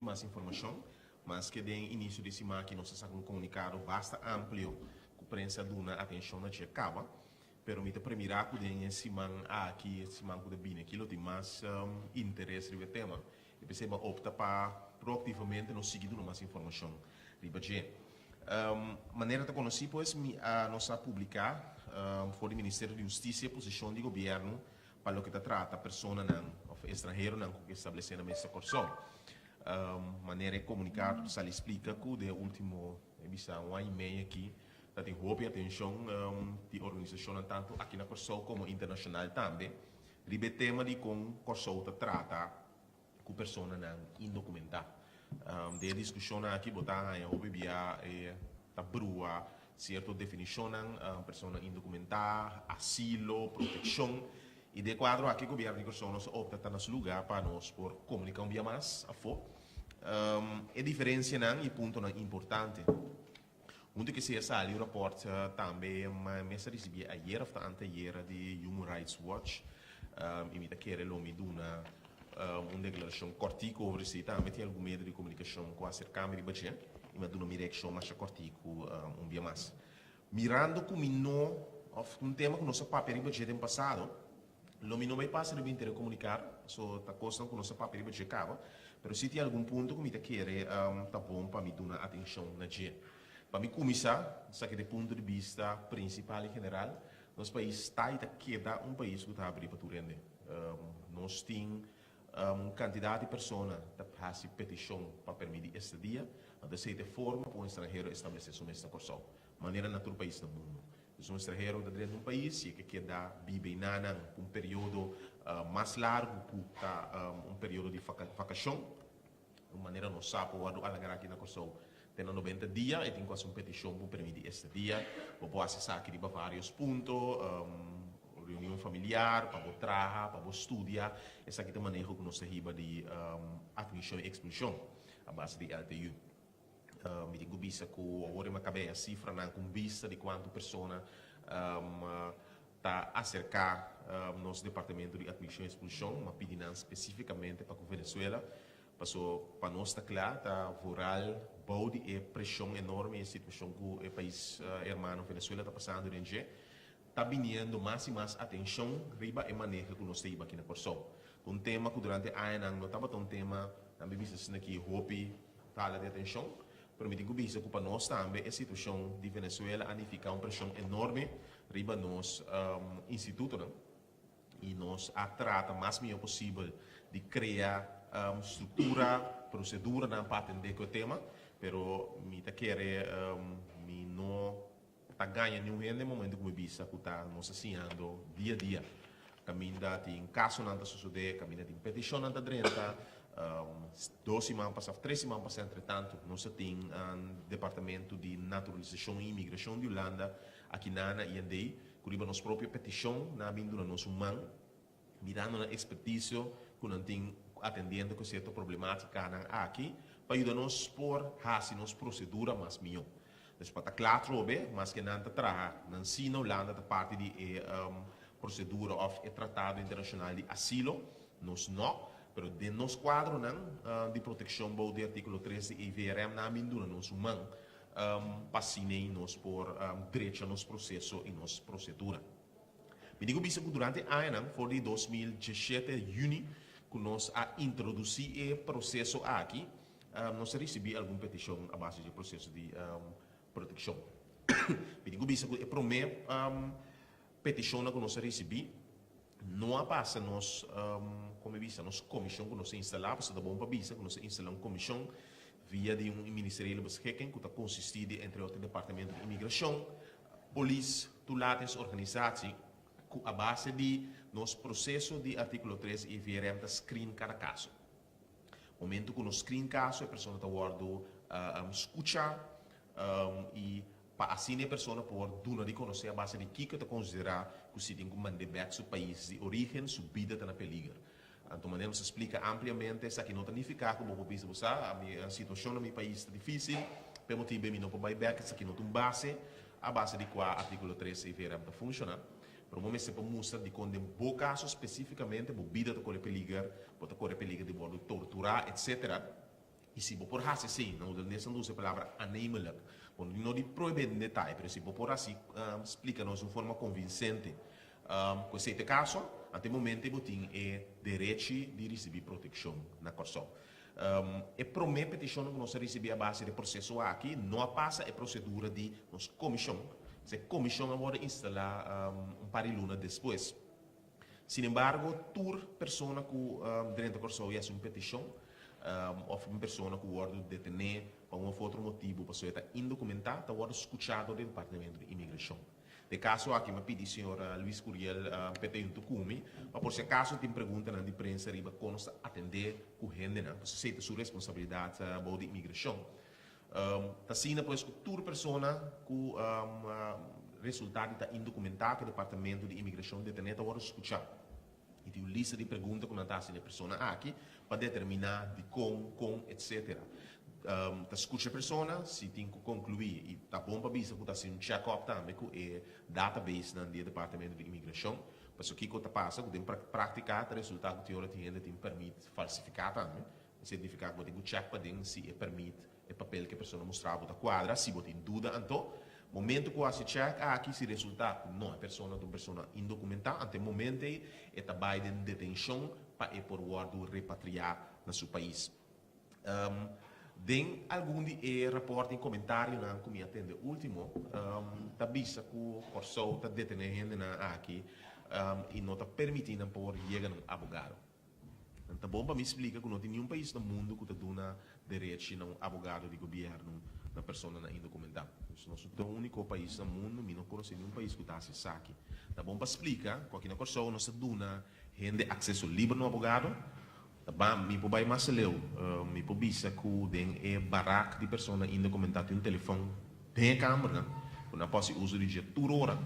Mas informashon, Maske den inisio di siman aki nos a saka un komunikado basta amplio ku prensa a duna atenshon na dje kaba, pero mi ta premirá ku den e siman aki, e siman ku ta bini aki lo tin mas interes riba e tema i p'esei bo a opta pa proaktivamente nos sigui duna mas informashon riba dje. Manera ta konosí pues mi a nos a publiká for di Ministerio di Hustisia e posishon di gobièrnu pa loke ta trata personanan òf estranheronan ku ke establesé na mes ta Kòrsou. Manera e komunikado ta sali splika ku den e último e bisa un aña i mei aki ta tin hopi atenshon di organisashonnan tantu aki na Kòrsou komo internashonal tambe riba e tema di kon Kòrsou ta trata ku personanan indokumentá. Den e diskushonnan aki bo ta haña hopi bia e ta brua sierto definishonnan, persona indokumentá, asilo, protekshon. I den e kuadro aki Gobièrnu di Kòrsou nos a opta ta na su lugá pa nos por komuniká un bia mas afó e diferensianan i puntonan importante. Huntu ku esei a sali un rapòrt tambe mes a risibí ayer òf ta anteayer di Human Rights Watch i mi ta kere lo mi duna un deklarashon kòrtiku over esei tambe. Tin algun medio di komunikashon ku a aserká mi riba dje i mi a duna mi reakshon masha kòrtiku un bia mas. Mirando ku mi no òf un tema ku nos a papia riba dje den pasado, Lo mi no bai pasa riba inter komuniká, paso ta kosnan ku nos a papia riba dje kaba, pero si tin algun punto ku mi ta kere ta bon pa mi duna atenshon na dje. Pa mi kuminsá, esaki ta e punto di bista prinsipal i general, nos pais ta i ta keda un pais ku ta habrí pa tur hende. Nos tin un kantidat di persona ta hasi petishon pa permit di estadia, anto esei ta e forma pa un estranhero establesé su mes na Kòrsou, manera na tur pais na mundu. Dus un estranhero ta drenta un pais y e ke keda biba y nanan pa un periodo mas largu ku ta un periodo di vakashon. Un manera nos sa por wòrdu alargá aki na Kòrsou te na 90 dia. E tin ku hasi un petishon pa permití estadia. Bo por hasi esaki riba vários punto, reunion familiar, pa bo traha, pa bo studia. Esaki ta maneho ku nos ta hiba di atmishon y ekspulshon a base di LTU. Mi tin ku bisa ku awor e makabé e sifranan ku un bista di kuantu persona ta aserká nos departamento di atmishon i ekspulshon. Mi a pidi nan spesífikamente pa ku Venezuela, paso pa nos ta kla ta vooral bou di e preshon enorme i e situashon ku e pais hermano Venezuela ta pasando den dje. Ta biniendo mas i mas atenshon riba e maneho ku nos ta hiba aki na Kòrsou. Ta un tema ku durante añanan no tabata un tema, nan mi bisa asina ki hopi ta hala di atenshon, pero mi tin ku bisa ku pa nos tambe e situashon di Venezuela a nifiká un preshon enorme riba nos institutonan i nos a trata mas mihó posibel di krea struktura, proseduranan pa atendé ku e tema, pero mi ta kere mi no Ta gaña niun hende momento ku mi bisa ku ta nos a siñando dia dia. Kaminda tin kasonan ta sosodé, kaminda tin petishonnan ta drenta. Dos siman pasá òf tres siman pasá entretantu nos a tin Departamento di Naturalisashon i Imigrashon di Hulanda aki na na IND ku riba nos propio petishon nan a bin duna nos un man. Mirando nan ekspertisio ku nan tin atendiendo ku sierto problemátikanan aki pa yuda nos por hasi nos prosedura mas mihó. Dus pa ta kla atrobe, maske nan ta traha nan si na Hulanda ta parti di e prosedura òf e tratado internashonal di asilo, nos no, pero den nos kuadronan di protekshon bou di artíkulo 3 di EVRM nan a bin duna nos un man pa asin'ei nos por drecha nos proseso i nos prosedura. Mi tin ku bisa ku durante e añanan for di 2017 yüni ku nos a introdusí e proseso aki, nos a risibí algun petishon a base di e proseso di protekshon. Mi tin ku bisa ku e promé petishonnan ku nos a risibí no a pasa nos, komo e bisa, nos komishon ku nos a instalá, pasobra ta bon pa bisa ku nos a instalá un komishon via di un Ministeriële Beschikking ku ta konsistí di entre otro Departamento di Imigrashon, Polis Toelatingsorganisatie ku a base di nos proseso di artíkulo 3 i VRM ta screen kada kaso. Momento ku nos screen kaso e persona ta wòrdu skuchá i pa asina e persona por duna di konosé a base di kiko e ta konsiderá ku si tin ku mand'é bèk su pais di orígen su bida ta na peliger. Anto manera nos a splika ampliamente esaki no ta nifiká ku bo por bisa bo sa mi situashon na mi pais ta difísil, p'e motibu ei mi no por bai bèk, esaki no ta un base a base di kua artíkulo 3 EVRM ta funshoná. Pero bo mester por mustra dikon den bo kaso spesífikamente bo bida ta kore peliger, bo ta kore peliger di wòrdu torturá, etcétera. I si bo por hasi esei, na hulandes nan ta usa e palabra aannemelijk, bo no di prohibé den detaye, pero si bo por hasi splika nos di un forma konvinsente ku esei ta e kaso, ante e momento ei bo tin e derechi di risibí protekshon na Kòrsou. E promé petishonnan ku nos a risibí a base di e proseso aki no a pasa e prosedura di nos komishon, pasobra e komishon a wòrdu instalá un par di luna despues. Sinembargo, tur persona ku drenta Kòrsou i hasi un petishon òf un persona ku wòrdu detené pa un òf otro motibu pasobra e ta indokumentá ta wòrdu skuchá dor di Departamento di Imigrashon. Den e kaso aki mi a pidi señor Luis Curiel p'e ta huntu ku mi pa por si akaso tin preguntanan di prensa riba kon nos ta atendé ku hendenan pasobra esei ta su responsabilidat bou di imigrashon. Ta asina pues ku tur persona ku resultá di ta indokumentá ku e Departamento di Imigrashon detené ta wòrdu skuchá. I tin un lista di pregunta ku nan ta hasi na e persona aki pa determiná dikon, kon, etsetera. Ta skucha e persona si tin ku konkluí i ta bon pa bisa ku ta hasi un check-up tambe ku e databasenan di e Departamento di Imigrashon. Pasobra kiko ta pasa ku den práktika ta resultá ku tin ora tin hende tin pèrmit falsifiká tambe. Esei nifiká ku bo tin ku chèk paden si e pèrmit, e papel ku e persona mustra bo ta kuadra. Si bo tin duda anto, momentu ku hasi chèk aki, si resultá ku no e persona ta un persona indokumentá, anto e momento ei e ta bai den detenshon pa e por wòrdu repatriá na su pais. Den algun di e rapòrt i komentarionan ku mi a tende último, ta bisa ku Kòrsou ta detené hendenan aki i no ta permití nan por yega na un abogado. Nan ta bon pa mi splika ku no tin niun pais na mundu ku ta duna derechi na un abogado di gobièrnu na personanan indokumentá. Nos no ta e úniko pais na mundu, mi no konosé niun pais ku ta hasi esaki. Ta bon pa splika ku aki na Kòrsou nos ta duna hende akseso liber na un abogado. Ta ban, mi por bai mas leu, mi por bisa ku den e barak di persona indokumentá tin un telefòn den e kambernan ku nan por hasi uso di dje tur ora.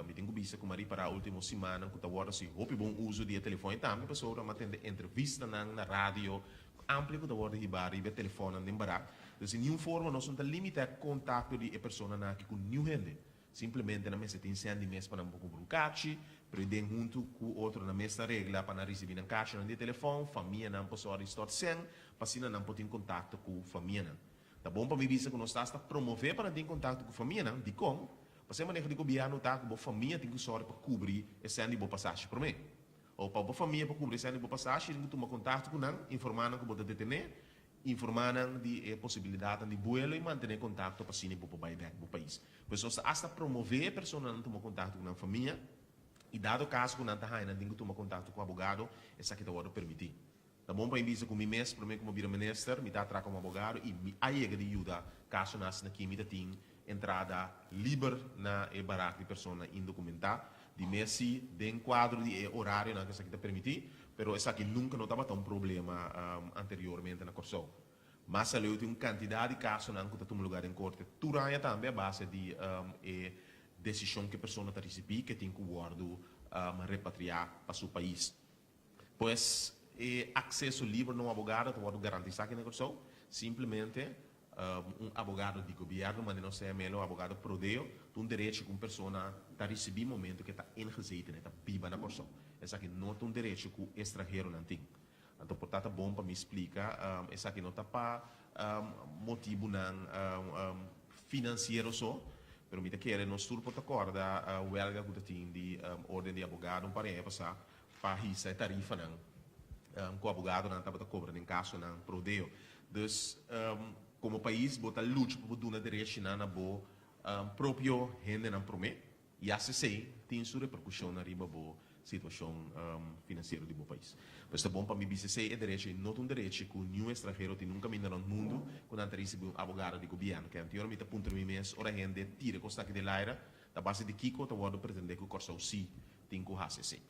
Mi tin ku bisa ku mi a ripará último simannan ku ta wòrdu hasi hopi bon uso di e telefòn i tambe pasobra mi a tende entrevistanan na radio amplio ku ta wòrdu hibá riba e telefònnan den barak. Entonces di niun forma nos no ta limitá e kontakto di e personanan aki ku niun hende. Simplemente nan mester tin sèn di mes pa nan por kumpra un kachi, pero i den huntu ku otro nan mes ta regla pa nan risibí nan kachinan di e telefòn, famianan por sòru di stòrt sèn pa asina nan por tin kontakto ku famianan. Ta bon pa mi bisa ku nos ta asta promové pa nan tin kontakto ku famianan. Dikon? Pasobra e maneho di gobièrnu ta ku bo famia tin ku sòru pa kubri e sèn di bo pasashi promé. O pa bo famia por kubri e sèn di bo pasashi, tin ku tuma kontakto ku nan, informá nan ku bo ta detené, informá nan di e posibilidatnan di buelo i mantené kontakto pa asina bo por bai bèk bo pais. Pues nos ta asta promové e personanan tuma kontakto ku nan famia i dado kaso ku nan ta haña nan tin ku tuma kontakto ku abogado, esaki ta wòrdu permití. Ta bon pa mi bisa ku mi mes promé ku mi a bira minister mi ta a traha komo abogado i mi a yega di yuda kasonan asina ki mi ta tin entrada liber na e barak di persona indokumentá. Di mes si den kuadro di e orarionan ku esaki ta permití, pero esaki nunka no tabata un problema anteriormente na Kòrsou. Mas aleu tin un kantidat di kasonan ku ta tuma lugá den korte tur aña tambe a base di e desishon ku e persona ta risibí ku e tin ku wòrdu repatriá pa su pais. Pues e akseso liber na un abogado ta wòrdu garantisá aki na Kòrsou. Simplemente un abogado di gobièrnu, manera nos ta yam'el, un abogado pro deo, ta un derecho ku un persona ta risibí momento ku e ta ingezeten, e ta biba na Kòrsou. Esaki no ta un derecho ku estranheronan tin. Anto por ta ta bon pa mi splika, esaki no ta pa motibunan finansiero so, pero mi ta kere nos tur por ta kòrda wèlga ku ta tin di orden di abogado un par di aña pasá, pa hisa e tarifanan ku abogadonan tabata kobra den kasonan pro deo. Dus, komo pais bo ta lucha pa bo duna derechinan na bo propio hendenan promé i hasi esei tin su reperkushonnan riba bo situashon finansiero di bo pais. Pues ta bon pa mi bisa esei, e derechi ei no ta un derechi ku niun estranhero tin nunka minda rònt mundu ku nan ta risibí un abogado di gobièrnu. Kende tin ora mi ta puntra mi mes ora hende tira e kos aki den laira, ta base di kiko ta wòrdu pretendé ku Kòrsou sí tin ku hasi esei.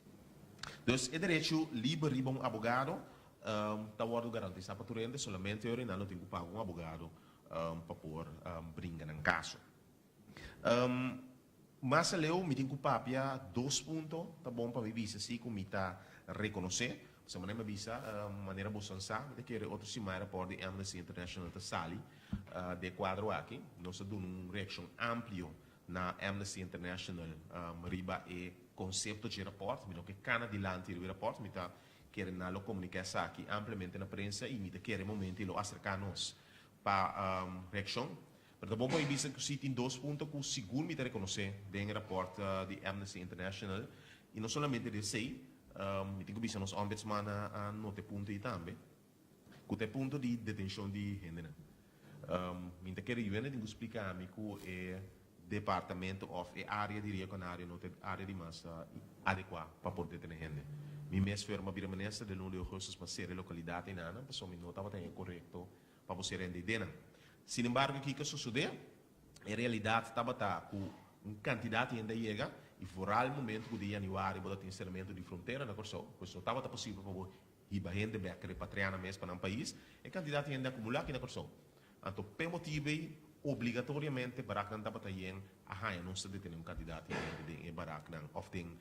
Dus e derecho liber riba un abogado ta wòrdu garantisá pa tur hende, solamente ora nan lo tin ku paga un abogado pa por bringa nan kaso. Mas aleu mi tin ku papia dos punto, ta bon pa mi bisa si ku mi ta rekonosé. Pasobra manera mi a bisa, manera boso sa, mi ta kere otro siman e rapòrt di Amnesty International ta sali den e kuadro aki. Nos a duna un reakshon amplio Na Amnesty International riba e konsepto dje rapòrt. Mi no ke kana dilanti riba e rapòrt, mi ta kere nan lo komuniká esaki ampliamente na prensa i mi ta kere e momento i lo aserká nos pa reakshon. Pero ta bon pa mi bisa ku si tin dos punto ku sigur mi ta rekonosé den e rapòrt di Amnesty International i no solamente di esei, mi tin ku bisa nos Ombudsman a nota e punto ei tambe, ku ta e punto di detenshon di hendenan. Mi ta kere yu hende tin ku splika mi ku e departamento òf e área di Rio Canario no ta e área di mas adekuá pa por detené hende. Mi mes firma bira minister den luna di ougùstus pa sera e lokalidat einanan pasobra mi no tabata haña korekto pa bo sera hende eidenan. Sinembargo kiko a sosodé? E realidat tabata ku un kantidat di hende a yega i foral momento ku di yanüari bo ta tin seramentu di frontera na Kòrsou, pues no tabata posibel pa bo hiba hende bek repatriá nan mes pa nan pais, e kantidat di hende akumulá aki na Kòrsou. Anto p'e motibu ei, obligatoriamente baraknan tabata yen a haña nos ta detené un kantidat di hende den e baraknan òf den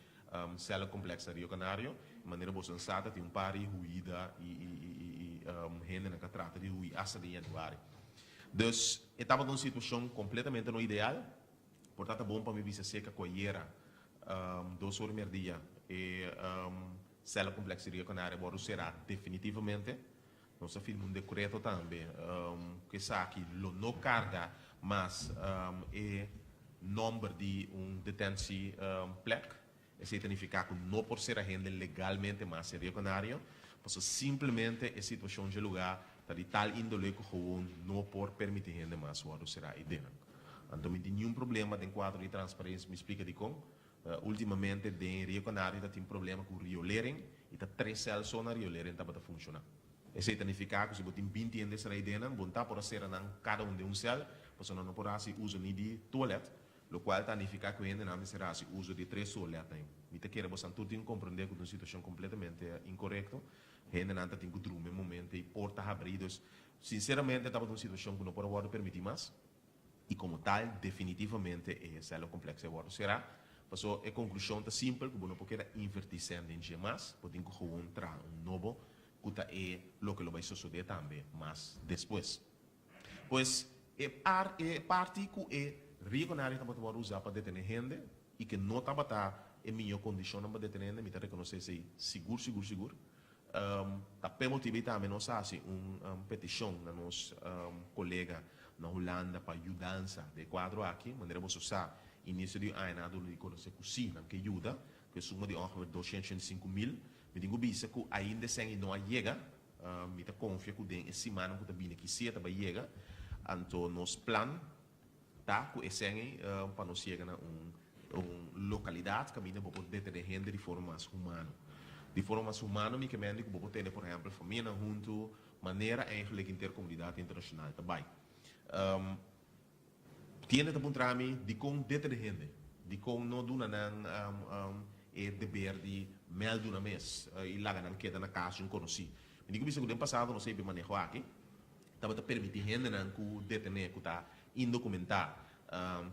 sèlkomplèks na Rio Canario. E manera boso sa ta tin un par di huida i hendenan ku a trata di hui asta den yanüari. Dus e tabata un situashon kompletamente no ideal. Por ta ta bon pa mi bisa seka ku ayera dos or merdia e sèlkomplèks di Rio Canario a wòrdu será definitivamente. Nos a firma un dekreto tambe ku esaki lo no karga mas e nòmber di un detensieplek. Esei ta nifiká ku no por sera hende legalmente mas den Rio Canario, pasobra simplemente e situashon dje lugá ta di tal índole ku gewoon no por permití hende mas wòrdu será eidenan. Anto mi tin niun problema den kuadro di transparensia mi splika dikon. Ultimamente den Rio Canario ta tin problema ku riolering i ta tres sèl so na riolering tabata funshoná. Esei ta nifiká ku si bo tin 20 hende será eidenan, bo ta por a sera nan kada un den un sèl, pasobra nan no por hasi uso ni di tualèt. Lokual ta nifiká ku hendenan mester hasi uso di e tres toalètnan. Mi ta kere bosan tur tin ku komprendé ku ta un situashon kompletamente inkorekto. Hendenan ta tin ku drumi e momento ei porta habrí. Dus, sinseramente tabata un situashon ku no por a wòrdu permití mas. I komo tal, definitivamente e sèlokomplèks ei a wòrdu será. Paso e konklushon ta simpel, ku bo no por keda invertí sèn den dje mas. Bo tin ku gewoon traha un nobo ku ta e loke lo bai sosodé tambe mas despues. Pues, e ar e parti ku e Rio-Canario tabata wòrdu usá pa detené hende i ke no tabata e mihó kondishonnan pa detené hende, mi ta rekonosé esei sigur, sigur, sigur. Ta p'e motibu ei tambe nos a hasi un petishon na nos kolega na Hulanda pa yudansa den e kuadro aki. Manera boso sa, inisio di aña nan a duna di konosé ku sí, nan ke yuda, ku e suma di ongeveer 285 mil. Mi tin ku bisa ku ainda esei no a yega. Mi ta konfia ku den e simannan ku ta bini aki sí e ta bai yega. Anto nos plan ta ku e sèn ei pa nos yega na un un lokalidat kaminda bo por detené hende di forma mas humano. Di forma mas humano mi ke mende ku bo por tene por ehèmpel famianan huntu, manera eigenlijk henter komunidat internashonal ta bai. Tiende ta puntra mi dikon detené hende, dikon no duna nan e deber di mèldu nan mes i laga nan keda na kas di un konosí. Mi tin ku bisa ku den pasado nos a hiba e maneho aki, tabata permití hendenan ku detené ku ta indokumentá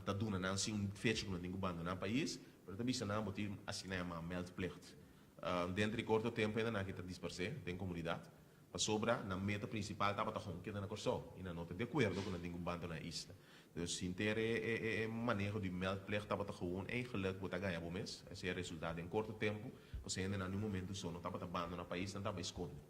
ta duna nan sin un fecha ku nan tin ku bandoná pais, pero ta bisa nan bo tin asina yamá meldplicht. Denter di korto tempu hendenan aki ta disparsé den komunidat. Pasobra nan meta prinsipal tabata hon keda na Kòrsou i nan no ta di akuerdo ku nan tin ku bandoná e isla. Dus hinter e maneho di meldplicht tabata gewoon eigenlijk bo ta gaña bo mes. Esei a resultá den korto tempu pasobra hendenan di un momentu so no tabata bandoná pais, nan tabata skonde.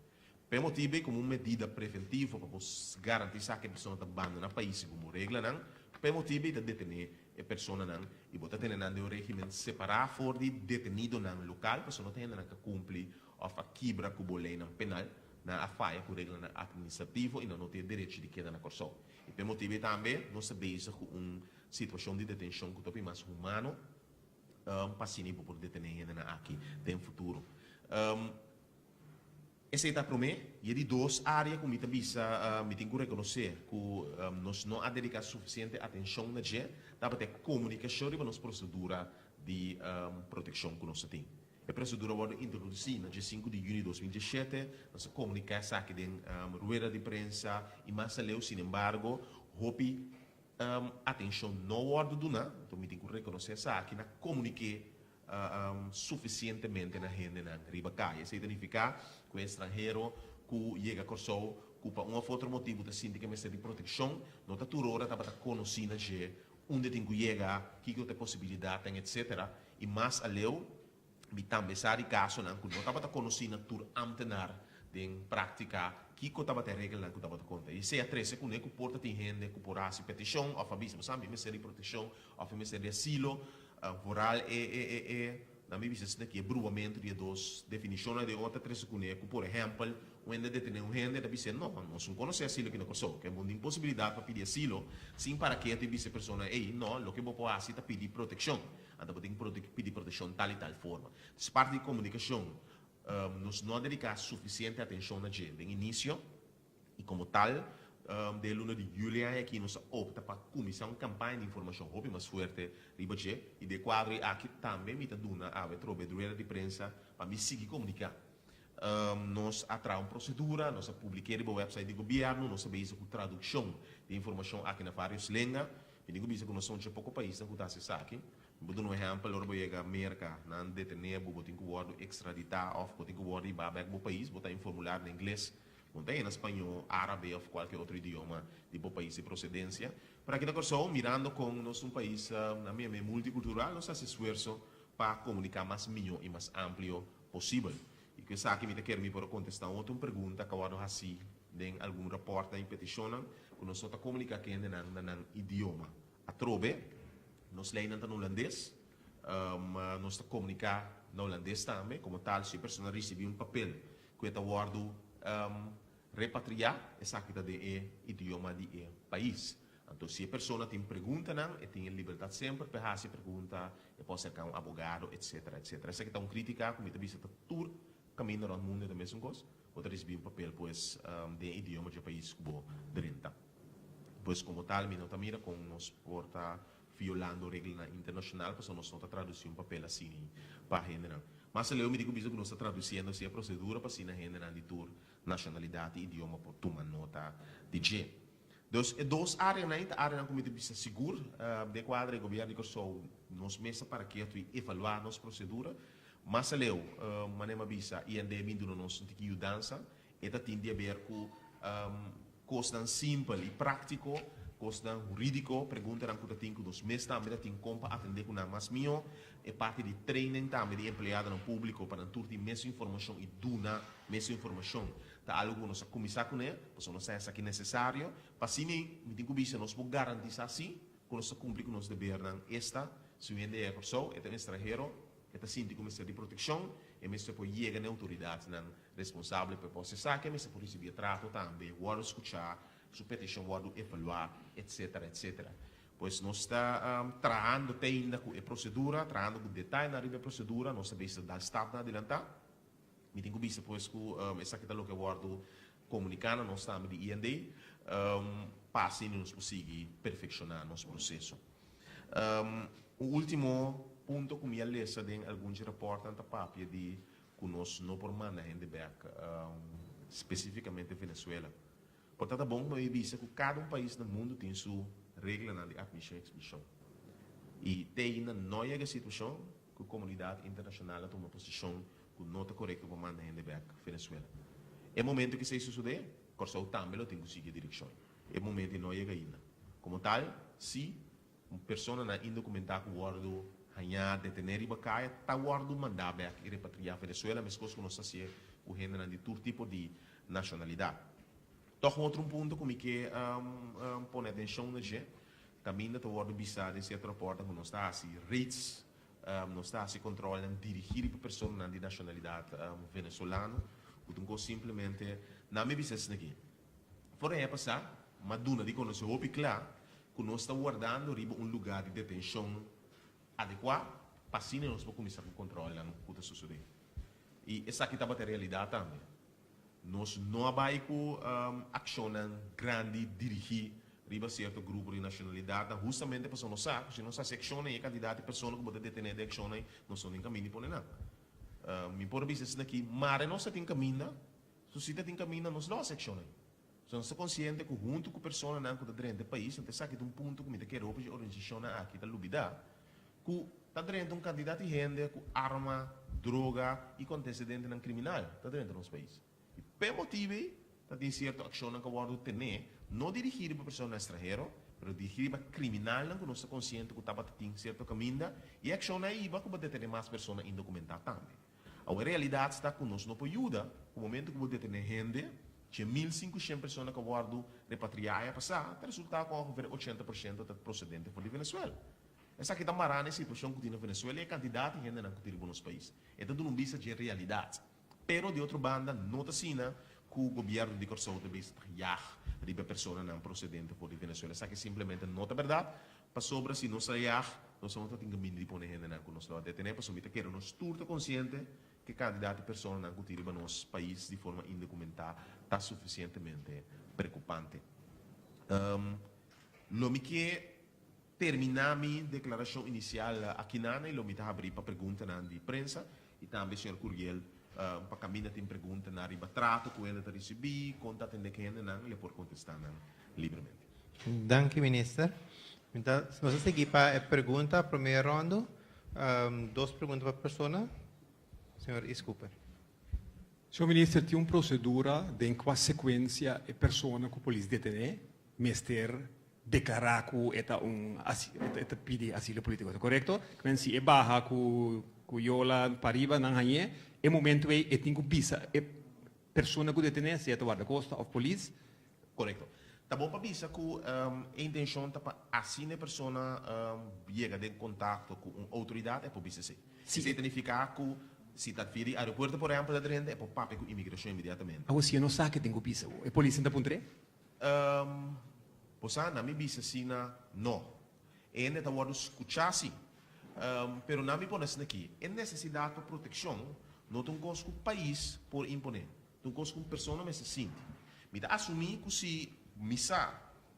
P'e motibu ei komo un medida preventivo pa bo garantisá ku e persona ta bandoná pais segun bo reglanan, p'e motibu ei ta detené e personanan i bo ta tene nan den un régimen separá for di detenidonan lokal pasobra no ta hendenan ku a kumpli òf a kibra ku bo leinan penal, nan a faya ku reglanan atministrativo i nan no tin e derecho di keda na Kòrsou. I p'e motibu ei tambe nos ta bezig ku un situashon di detenshon ku ta hopi mas humano pa asina bo por detené hendenan aki den futuro. Esei ta promé. I e di dos área ku mi ta bisa mi tin ku rekonosé ku nos no a dediká sufisiente atenshon na dje tabata e komunikashon riba nos prosedura di protekshon ku nos ta tin. E prosedura wòrdu introdusí na 15 di yüni 2017. Nos a komuniká esaki den rueda di prensa i mas aleu. Sinembargo, hopi atenshon no wòrdu duná. Enton mi tin ku rekonosé esaki na komunik'é sufisientemente na hendenan riba kaya. Esei ta nifiká ku e estranhero ku yega Kòrsou ku pa un òf otro motibu ta sinti ku e mester di protekshon, no ta tur ora tabata konosí na dje unda e tin ku yega, kiko ta e posibilidatnan, etsetera. I mas aleu. Mi tambe sa di kasonan ku no tabata konosí na tur ámtenar den práktika kiko tabata e regelnan ku tabata konta. I esei a trese kuné ku por ta tin hende ku por hasi petishon òf a bisa, Bo sa, mi mester di protekshon òf mi mester di asilo. Vooral e e e e nan mi bisa asina ki e bruamentu di e dos definishonnan den otro a trese kuné ku, por ehèmpel, un hende a detené un hende e ta bis'é, No, nos no konosé asilo aki na Kòrsou. Ke bo no tin posibilidat pa pidi asilo sin para ketu i bisa e persona, Ei, no, loke bo por hasi ta pidi protekshon. Anto bo tin ku pidi protekshon tal i tal forma. Entonces parti di komunikashon nos no a dediká sufisiente atenshon na dje den inisio i komo tal den e luna di yüli aña aki nos a opta pa kuminsá un kampaña di informashon hopi mas fuerte riba dje i den e kuadro aki tambe mi ta duna awe trobe rueda di prensa pa mi sigui komuniká. Nos a traha un prosedura, nos a publik'é riba wèpsait di gobièrnu, nos a bezig ku tradukshon di e informashon aki na vários lenga. Mi tin ku bisa ku nos ta un dje poko paisnan ku ta hasi esaki. Mi por duna un ehèmpel, ora bo yega Merka, nan detené bo, bo tin ku wòrdu ekstraditá òf bo tin ku wòrdu hibá bèk bo pais, bo ta haña un formulario na ingles, bo no ta haña na spañó, árabe òf kualke otro idioma di bo pais di prosedensia. Pero aki na Kòrsou, mirando kon nos ta un pais na mi a multikultural, nos ta hasi esfuerso pa komuniká mas mihó i mas amplio posibel. I ku esaki mi ta kere mi por a kontestá un otro pregunta ku a wòrdu hasí den algun rapòrtnan i petishonnan ku nos no ta komuniká ku hendenan na nan idioma. Atrobe, nos leinan ta na hulandes, nos ta komuniká na hulandes tambe. Komo tal, si e persona risibí un papel ku e ta wòrdu repatriá, esaki ta den e idioma di e pais. Anto si e persona tin preguntanan, e tin e libertat semper pa e hasi e pregunta, e por aserká un abogado, etcetera, etcetera. Esaki ta un krítika ku mi ta bisa ta tur kaminda rònt mundu e ta mesun kos. Bo ta risibí un papel pues den e idioma dje pais ku bo drenta. Pues komo tal mi no ta mira kon nos por ta violando reglanan internashonal pasobra nos no ta tradusí un papel asini pa hendenan. Mas aleu mi tin ku bisa ku nos ta tradusiendo si e prosedura pa asina hendenan di tur nashonalidat i idioma por tuma nota di dje. Dus e dos áreanan ei ta áreanan ku mi ta bisa sigur den kuadro di gobièrnu di Kòrsou nos mes ta para ketu i evaluá nos prosedura. Mas aleu, manera mi a bisa, IND bin duna nos un tiki yudansa. E ta tin di aber ku kosnan simpel i práktiko, kosnan hurídiko, preguntanan ku ta tin ku nos mes tambe ta tin kon pa atendé ku nan mas mihó. E parti di training tambe di empleadonan públiko pa nan tur tin mesun informashon i duna mesun informashon. Ta algu ku nos a kuminsá kuné, pasobra nos ta esaki nesesario. Pa asina mi tin ku bisa nos por garantisá sí ku nos ta kumpli ku nos debernan, esta, si un hende yega Kòrsou, e ta un estranhero, e ta sinti ku mester di protekshon, e mester por yega na e outoridatnan responsabel pa e por hasi esaki, e mester por risibí e trato tambe, wòrdu skuchá, su petishon wòrdu evaluá, etsetera, etsetera. Pues nos ta trahando te ainda ku e prosedura, trahando ku detayenan riba e prosedura, nos ta bezig ta dal stapnan adelantá. Mi tin ku bisa pues ku esaki ta loke a wòrdu komuniká na nos tambe di IND, pa asina nos por sigui perfekshoná nos proseso. Un último punto ku mi a lesa den algun dje rapòrtnan ta papia di ku nos no por manda hende bèk, spesífikamente Venezuela. Por ta ta bon pa mi bisa ku kada un pais na mundu tin su reglanan di atmishon i ekspulshon. I te ainda no yega e situashon ku komunidat internashonal a tuma posishon ku no ta korekto pa manda hende bèk Venezuela. E momento ku esei sosodé, Kòrsou tambe lo tin ku sigui e direkshon. E momento ei no a yega ainda. Komo tal, si un personanan indokumentá ku wòrdu hañá, detené riba kaya, ta wòrdu mandá bèk i repatriá Venezuela, meskos ku nos ta hasié ku hendenan di tur tipo di nashonalidat. Tòg un otro punto ku mi ke pone atenshon na dje, Kaminda ta wòrdu bisá den sierto rapòrtnan ku nos ta hasi raids, nos ta hasi kòntròlnan dirigí riba personanan di nashonalidat venezolano, ku ta un kos simplemente nan mi bisa esaki. For aña pasá m'a duna di konosé hopi kla ku nos ta wardando riba un lugá di detenshon adekuá pa asina nos por kuminsá ku kòntròlnan ku ta sosodé. I esaki tabata e realidat tambe. Nos no a bai ku akshonnan grandi dirigí riba sierto grupo di nashonalidatnan, hustamente pasobra nos sa ku si nos hasi akshonnan i e kantidat di persona ku bo ta detené den akshonnan nos no tin kaminda di pone nan. Mi por bisa asina aki, mare nos ta tin kaminda, so si ta tin kaminda nos lo hasi akshonnan. So nos ta konsiente ku huntu ku personanan ku ta drenta e pais, anto esaki ta un punto ku mi ta kere hopi dje organisashonnan aki ta lubidá, ku ta drenta un kantidat di hende ku arma, droga i ku antecedentenan kriminal ta drenta nos pais. I p'e motibu ei ta tin sierto akshonnan ku a wòrdu tené, no dirigí riba personanan estranhero, Pero dirigí riba kriminalnan ku nos ta konsiente ku tabata tin sierto kaminda i e akshonnan ei iba ku bo detené mas persona indokumentá tambe. Awor e realidat ta ku nos no por yuda ku momento ku bo detené hende, 1500 persona ku a wòrdu repatriá aña pasá, ta resultá ku ongeveer 80% ta prosedente for di Venezuela. Esaki ta mará na e situashon ku tin na Venezuela i e kantidat di hendenan ku tin riba nos pais. E ta duna un bista dje realidat. Pero di otro banda no ta asina ku gobièrnu di Kòrsou ta bisa ta yag riba e personanan prosedente for di Venezuela. Esaki simplemente no ta bèrdat, pasobra si nos a yag, nos no ta tin kaminda di pone hendenan ku nos lo a detené, pasobra mi ta kere nos tur ta konsiente ku e kantidat di personanan ku tin riba nos pais di forma indokumentá ta sufisientemente preokupante. Lo mi ke terminá mi deklarashon inisial akinana i lo mi ta habrí pa preguntanan di prensa i tambe señor Curiel pa kaminda tin preguntanan riba trato ku hende ta risibí, kon ta atendé ku hendenan, le por kontestá nan libremente. Danki minister. Mi ta nos a sigui pa e pregunta promé rondo. Dos pregunta pa persona. Señor Is Cooper. Señor minister tin un procedura den cua secuencia e persona cu polis detene mester declara cu e ta un e ta pidi asilo politico, ta corecto? Kimen si e baha cu cu yola pariba nan hañe, e momento ey e tin cu bisa e persona cu detene, sea ta guardacosta of polis. Corecto. Ta bon pa bisa cu e intencion ta pa asina e persona yega den contacto cu un autoridad e por bisa esey. Esey ta nifica cu si ta via di aeropuerto por ehempel ta drenta e por papia cu inmigracion inmediatamente. Awor si e no sa ke tin cu bisa bo, e polis ta puntr'e? Bo sa, nan mi bisa asina, no. E hende ta wòrdu skuchá sí. Pero nan mi pone asina aki, e nesesidat pa protekshon no ta un kos ku pais por imponé, ta un kos ku un persona mester sinti. Mi ta asumí ku si mi sa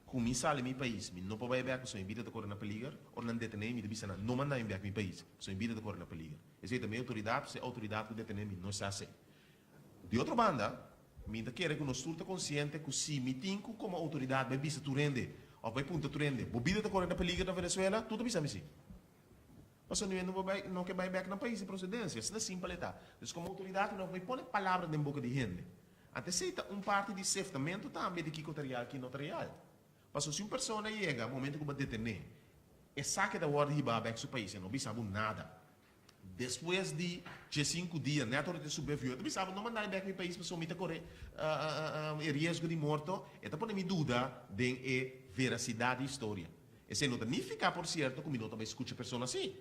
ku mi sali mi pais, mi no por bai bèk pasobra mi bida ta kore na peliger, ora nan detené mi ta bisa nan, no manda mi bèk mi pais pasobra mi bida ta kore na peliger. Esei ta mi outoridat, pasobra e outoridat ku detené mi no sa esei. Di otro banda, mi ta kere ku nos tur ta konsiente ku si mi tin ku komo outoridat bai bisa tur hende òf bai puntra tur hende, Bo bida ta kore na peliger na Venezuela? Tur ta bisa mi si. Pasobra niun hende no bai no ke bai bèk nan pais di prosedensia. Asina simpel e ta. Dus komo outoridat mi no bai pone palabra den boka di hende. Anto esei ta un parti di seftamentu tambe di kiko ta real ki no ta real. Pasobra si un persona yega momento ku bo a detené, e sa ke ta wòrdu hibá bèk su pais, e no bisa bo nada. Despues di diesinku dia, nèt ora ta subi avion, e ta bisa bo, No manda mi bèk mi pais pasobra mi ta kore e riesgo di morto. E ta pone mi duda den e verasidat di historia. Esei no ta nifiká, por sierto, ku mi no ta bai skucha persona así.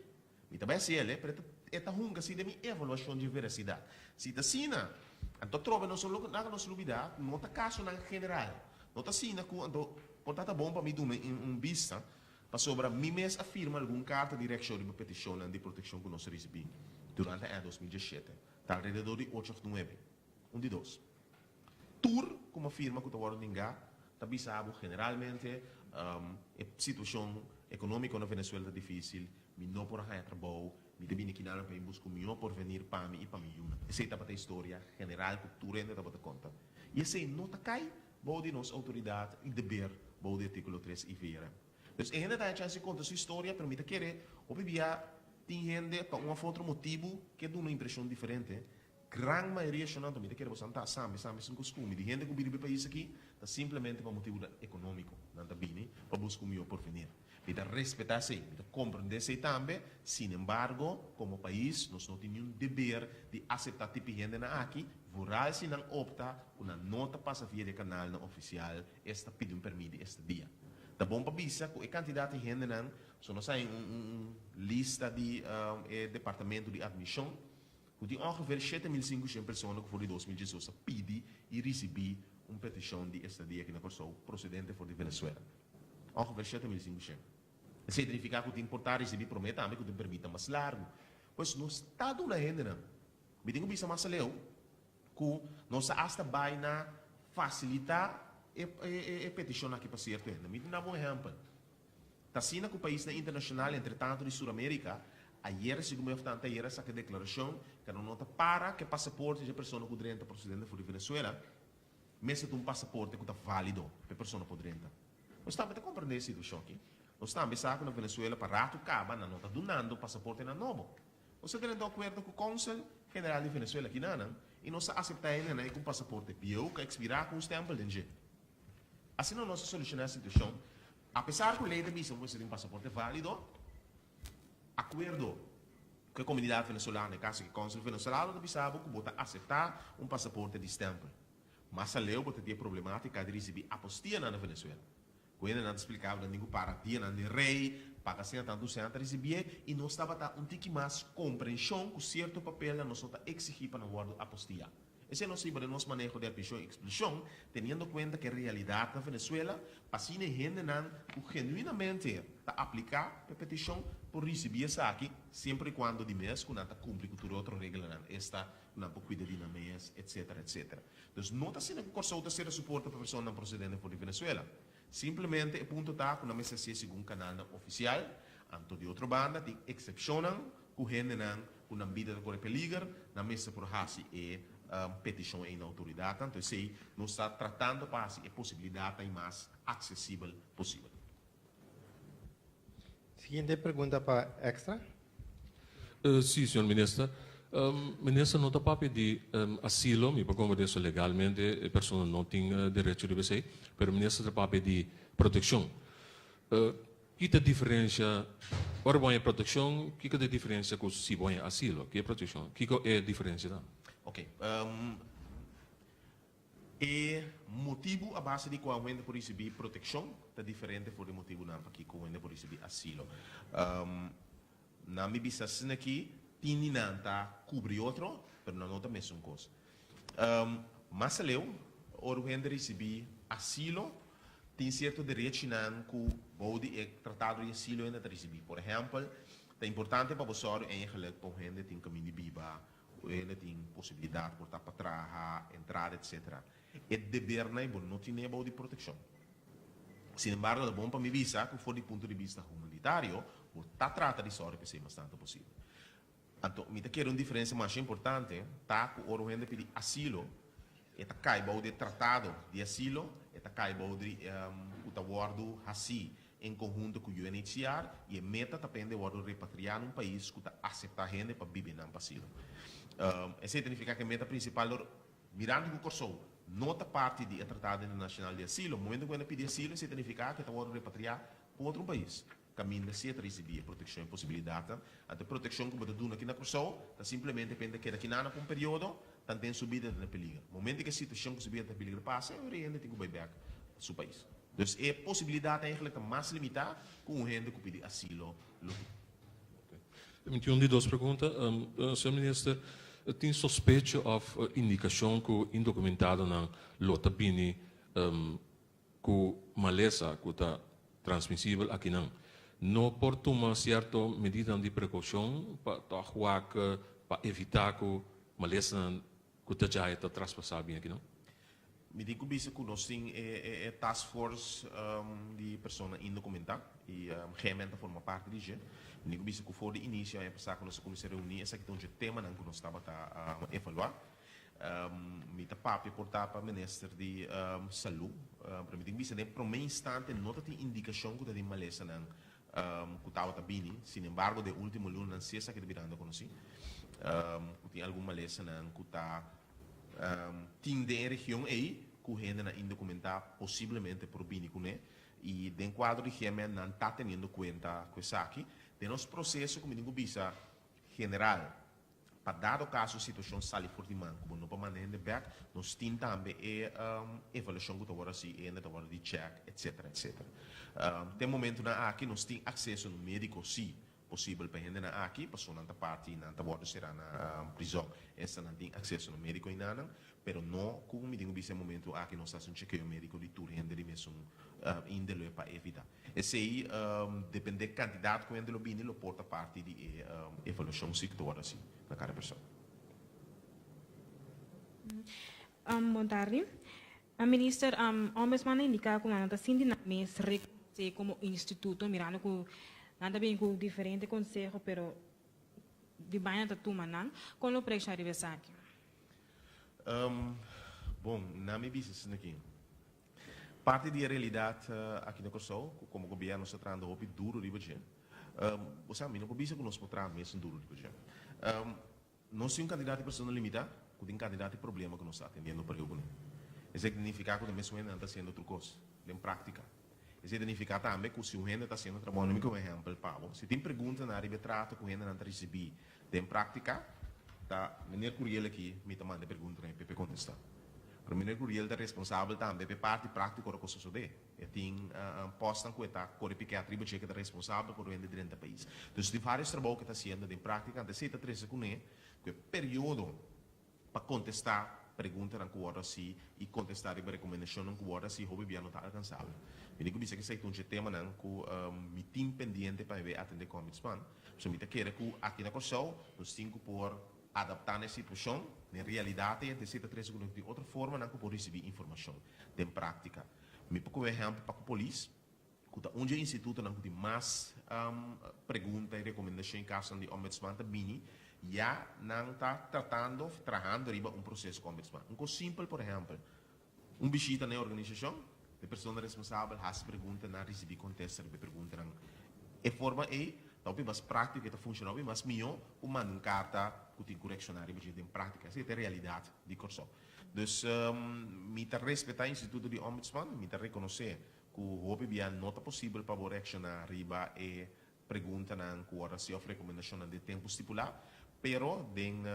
Mi ta bai hasi el, pero e ta hunga así den mi evaluashon di e verasidat. Si ta asina, anto atrobe nos no laga nos lubidá ku no ta kasonan general. No ta asina ku anto por ta ta bon pa mi duna un bista Pasobra mi mes a firma algun karta di reakshon riba petishonnan di protekshon ku nos a risibí durante aña 2017, ta alrededor di ocho òf nuebe, un di dos. Tur ku mi a firma ku ta wòrdu ningá ta bisa bo generalmente e situashon ekonómiko na Venezuela ta difísil, mi no por a haña trabou, mi ta bini kinan pa mi buska un mihó porvenir pa mi i pa mi yunan. Esei tabata e historia general ku tur hende tabata konta. I esei no ta kai Bou di nos outoridat i deber bou di artíkulo 3 IVRM. Dus e hende ta haña chèns di konta su historia, pero mi ta kere hopi bia tin hende pa un òf otro motibu ke duna un impreshon diferente. Gran mayoria shonnan ta mi ta kere boso nan ta sambe sambe sin kuskumi di hende ku bini riba e pais aki ta simplemente pa motibunan ekonómiko nan ta bini pa buska un mihó porvenir. Mi ta respetá esei, mi ta komprendé esei tambe, sinembargo, komo pais nos no tin niun deber di aseptá tipi hendenan aki, vooral si nan opta ku nan no ta pasa via di e kanalnan ofisial, esta pidi un pèrmit di estadia. Ta bon pa bisa ku e kantidat di hendenan, so nos hay un un lista di e departamento di admishon, ku tin ongeveer 7500 persona ku for di 2018 a pidi i risibí un petishon di estadia aki na Kòrsou prosedente for di Venezuela. Ongeveer 7500. Esei ta nifiká ku tin por ta risibí promé tambe ku tin permita mas largu. Pues nos ta duna hendenan. Mi tin ku bisa mas aleu ku nos ta asta bai na fasilitá e e petishon aki pa sierto hende. Mi tin daba un ehèmpel. Ta asina ku paisnan internashonal, entretantu di Suramérika, ayera segun mi òf tanta ayera a saka e deklarashon ku nan no ta para ku e pasaporte dje persona ku drenta prosedente for di Venezuela. Mester ta un pasaporte ku ta válido pa e persona por drenta. Nos tambe ta komprendé e situashon aki. Nos tambe sa ku na Venezuela pa ratu kaba nan no ta dunando pasaportenan nobo. Nos a drenta un akuerdo ku Kònsel General di Venezuela kinanan i nos a aseptá e hendenan ku un pasaporte bieu ku a ekspirá ku un stèmpel den dje. Asina nos a solushoná e situashon. Apesar ku lei ta bisa ku mester tin pasaporte válido, akuerdo ku e komunidat venezolano, e kaso ku e kònsul venezolano ta bisa bo ku bo ta aseptá un pasaporte di stèmpel. Mas aleu bo ta tin e problemátika di risibí apostianan na Venezuela. Ku hendenan ta spliká bo nan tin ku para dianan di rei, paga asina tantu sèn ta risibié i nos tabata un tiki mas komprenshon ku sierto papelnan nos no ta eksigí pa nan wòrdu apostiá. Esei nos hiba den nos maneho di admishon i ekspulshon, teniendo kuenta ku e realidat na Venezuela, pa asina e hendenan ku genuinamente ta apliká pa e petishon por risibí esaki, semper i kuando di mes ku nan ta kumpli ku tur e otro reglanan, esta ku nan por kuida di nan mes, etsetera, etsetera. Dus no ta asina ku Kòrsou ta sera su porta pa personanan prosedente for di Venezuela. Simplemente e punto ta ku nan mester hasié segun kanalnan ofisial. Anto di otro banda tin eksepshonnan ku hendenan ku nan bida ta kore peliger, nan mester por hasi e petishon ei na outoridatnan. Anto esei nos ta tratando pa hasi e posibilidatnan i mas aksesibel posibel. Siguiente pregunta pa Extra. Sí, señor minister. Minister no ta papia di asilo, mi por comprende eso legalmente e persona no tin derecho riba esey, pero minister ta papia di proteccion. Ki ta diferencia ora bo haña proteccion, kiko ta e diferencia cu si bo haña asilo? Ki e proteccion? Kiko e diferencia ta? Ok. E motibu a base di kua un hende por risibí protekshon ta diferente for di e motibunan pakiko un hende por risibí asilo. Nan mi bisa asina aki, tin di nan ta kubri otro, pero nan no ta mesun kos. Mas aleu, ora un hende risibí asilo, tin sierto derechinan ku bou di e tratado di asilo hende ta risibí. Por ehèmpel, ta importante pa bo sòru eigenlik pa un hende tin kaminda di biba, Ku hende tin posibilidat por ta pa traha, entrada etc. E debernan ei bo no tine bou di protekshon. Sin embargo ta bon pa mi bisa ku for di punto di bista humanitario bo ta trata di sòru p'esei mas tantu posibel. Anto mi ta kere un diferensia masha importante ta ku ora un hende pidi asilo e ta kai bou di e tratado di asilo, e ta kai bou di ku ta wòrdu hasí en konhunto ku UNHCR i e meta ta pa hende wòrdu repatriá na un pais ku ta aseptá hende pa biba einan pa asilo. Esei ta nifiká ku e meta prinsipal dor mirando ku Kòrsou no ta parti di e Tratado Internashonal di Asilo, momento ku hende pidi asilo esei ta nifiká ku e ta wòrdu repatriá pa otro pais kaminda si e ta risibí e protekshon e posibilidatnan. Anto e protekshon ku bo ta duna aki na Kòrsou ta simplemente pa hende keda kinan pa un periodo tanten su bida ta na peliger. Momento ku e situashon ku su bida ta na peliger pasa e ora e hende tin ku bai bèk su pais. Dus e posibilidat eigenlijk ta mas limitá ku un hende ku pidi asilo lo tin. Mi tin un di dos pregunta. Señor Minister, tin sospecho òf indikashon ku indokumentadonan lo ta bini ku malesa ku ta transmisibel akinan? No por tuma sierto medidanan di prekoushon pa tòg wak pa evitá ku malesanan ku ta djaya ta traspasá bini akinan? Mi tin ku bisa ku nos tin e task force di persona indokumentá i GMN ta forma parti di dje. Mi tin ku bisa ku for di inisio aña pasá ku nos a kuminsá reuní esaki ta un dje temanan ku nos tabata evaluá. Mi ta papia por ta pa minister di Salú, pero mi tin ku bisa den promé instante no ta tin indikashon ku ta tin malesanan ku tabata bini. Sin embargo den último lunanan si esaki ta birando konosí ku tin algun malesanan ku ta Tin den e region ei ku hendenan indokumentá posiblemente por bini kuné i den kuadro di GMN nan ta teniendo kuenta ku esaki. Den nos proseso ku mi tin ku bisa general pa dado kaso situashon sali for di man ku bo no por manda hende bèk nos tin tambe e evaluashon ku ta wòrdu hasi e hende ta wòrdu di chèk etsetera etsetera. Te momentunan aki nos tin akseso na un médiko si Posibel pa hendenan aki, pasobra nan ta parti i nan ta wòrdu será na prizòn. Esta nan tin akseso na médiko i nanan, pero no ku mi tin ku bisa e momentu aki nos ta hasi un chekeo médiko di tur hende di mesun índole pa evitá. Esei dependé kantidat ku hende lo bini lo por ta parti di e evaluashon si ku ta wòrdu hasi na kada persona. Bon tardi. Minister, Ombudsman a indiká ku nan no ta sinti nan mes rekonosé komo instituto mirando ku nan ta bini ku diferente konseho pero di baña ta tuma nan. Kon lo presha riba esaki? Bon, na mi bisa asina aki. Parti di e realidat aki na Kòrsou ku komo gobièrnu nos ta trahando hopi duru riba dje. Bo sa, mi no por bisa ku nos por traha mesun duru riba dje. Nos tin un kantidat di persona limitá ku tin kantidat di problema ku nos ta atendiendo pareu kuné. Esei ta nifiká ku ta mesun hendenan ta hasiendo otro kos den práktika. Esei ta nifiká tambe ku si un hende ta hasiendo trabou, mi ku un ehèmpel pa bo, si tin preguntanan riba e trato ku hendenan ta risibí den práktika, ta meneer Curiel aki mi ta manda e preguntanan i p'e kontestá. Pero meneer Curiel ta responsabel tambe p'e parti práktiko ora ku sosodé. E tin pòstnan ku e ta kore pikèt riba dje ku e ta responsabel pa hende drenta pais. Dus tin vários trabou ku e ta hasiendo den práktika, anto esei ta trese kuné ku e periodo pa kontestá preguntanan ku wòrdu hasí i kontestá riba rekomendashonnan ku wòrdu hasí hopi bia no ta alkansabel. Mi tin ku bisa ku esei ta un dje temanan ku mi tin pendiente pa mi bai atendé ku Ombudsman. Pasobra mi ta kere ku aki na Kòrsou nos tin ku por adaptá na e situashon, na e realidat ei, anto esei ta trese ku nos tin otro formanan ku por risibí informashon den práktika. Mi por kohe ehèmpel pa ku polis. Ku ta un dje institutonan ku tin mas pregunta i rekomendashon i kasonan di Ombudsman ta bini, ya nan ta tratando òf trahando riba un proseso ku Ombudsman. Un kos simpel, por ehèmpel, un bishita na e organisashon, e persona responsabel hasi pregunta, nan risibí kontesta riba e preguntanan. E forma ei ta hopi mas práktiko i ta funshoná hopi mas mihó ku manda un karta ku tin ku reakshoná riba dje den práktika. Esei ta e realidat di Kòrsou. Dus mi ta respetá e instituto di Ombudsman, mi ta rekonosé ku hopi bia no ta posibel pa bo reakshoná riba e preguntanan ku wòrdu hasi òf rekomendashonnan den tempu stipulá, pero den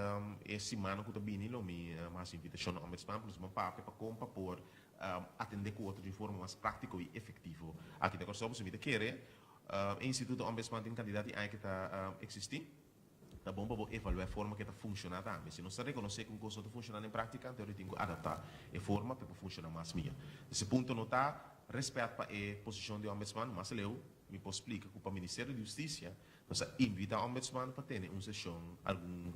e simannan ku ta bini lo mi hasi invitashon na Ombudsman pa nos ban papia pa kon pa por atendé ku otro di un forma mas práktiko i efektivo aki na Kòrsou. Pasobra mi ta kere e instituto Ombudsman tin kantidat di aña ku ta eksistí. Ta bon pa bo evaluá e forma ku e ta funshoná tambe. Si nos ta rekonosé ku un kos no ta funshoná den práktika, anto tin ku adaptá e forma pa e por funshoná mas mihó. Dese punto no ta rèspèt pa e posishon di Ombudsman. Mas aleu mi por splika ku pa Ministerio di Hustisia nos a invitá Ombudsman pa tene un seshon algun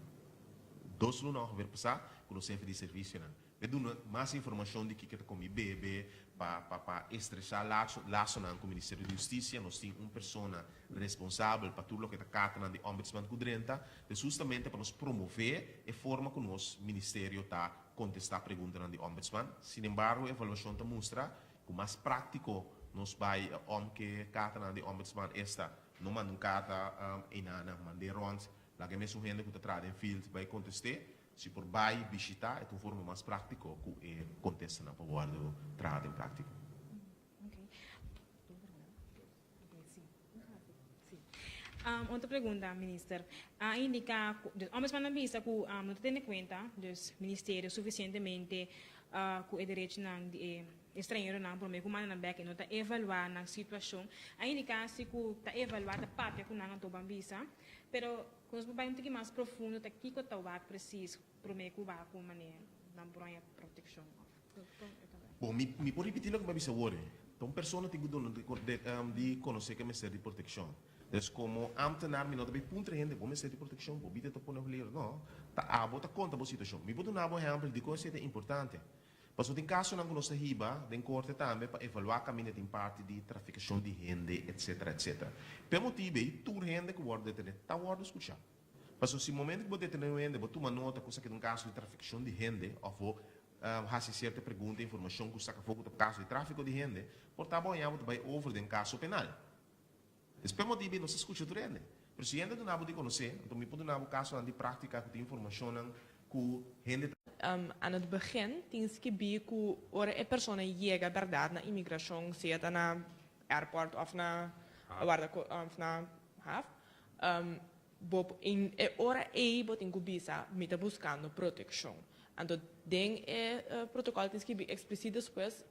dos luna ongeveer pasá ku nos hefe di servisionan. E duna mas informashon di kiko ta komi bebe pa pa pa estrechá laso lasonan ku Ministerio di Hustisia. Nos tin un persona responsabel pa tur loke ta kartanan di Ombudsman ku drenta. Pues hustamente pa nos promové e forma ku nos ministerio ta kontestá preguntanan di Ombudsman. Sinembargo e evaluashon ta mustra ku mas práktiko nos bai om ke kartanan di Ombudsman esta no manda un karta einana mand'é rònt laga e mesun hende ku ta traha den field bai kontest'é. Si por bai bishita e ta un forma mas práktiko ku e kontestanan pa wòrdu traha den práktika. Otro pregunta, Minister. A indiká ku, dus Ombudsman a bisa ku no ta tene kuenta, dus Ministerio sufisientemente ku e derechonan di e estranheronan promé ku manda nan bèk e no ta evaluá nan situashon. A indiká si ku ta evaluá ta papia ku nan anto ban bisa, pero Ku nos por bai un tiki mas profundo ta kiko ta wak presis promé ku wak ku manera nan por haña protekshon òf kon e ta bai? Bon, mi mi por ripití loke mi a bisa awor. Ta un persona tin ku duna di konosé ku e mester di protekshon. Des komo ámtenar mi no ta bai puntra hende bo mester di protekshon, bo bida ta pone peligro. No, ta abo ta konta bo situashon. Mi por duna bo ehèmpel dikon esei ta importante. Pasobra tin kasonan ku nos ta hiba den korte tambe pa evaluá kaminda tin parti di trafikashon di hende etsetera etsetera. P'e motibu ei tur hende ku wòrdu detené ta wòrdu skuchá. Pasobra si momento ku bo detené un hende bo tuma nota ku esaki ta un kaso di trafikashon di hende òf bo hasi sierto pregunta i informashon ku saka afó ku ta kaso di tráfiko di hende, por ta bo haña bo ta bai over den kaso penal. Es p'e motibu ei nos ta skucha tur hende. Pero si hende duna bo di konosé, anto mi por duna bo kasonan di práktika ku tin informashonnan ku hende ta. Aan het begin tin skibí ku ora e persona yega bèrdat na imigrashon, sea ta na airport òf na warda òf na haf, bo e ora ei bo tin ku bisa mi ta buskando protekshon. Anto den e protokòl tin skibí eksplisit despues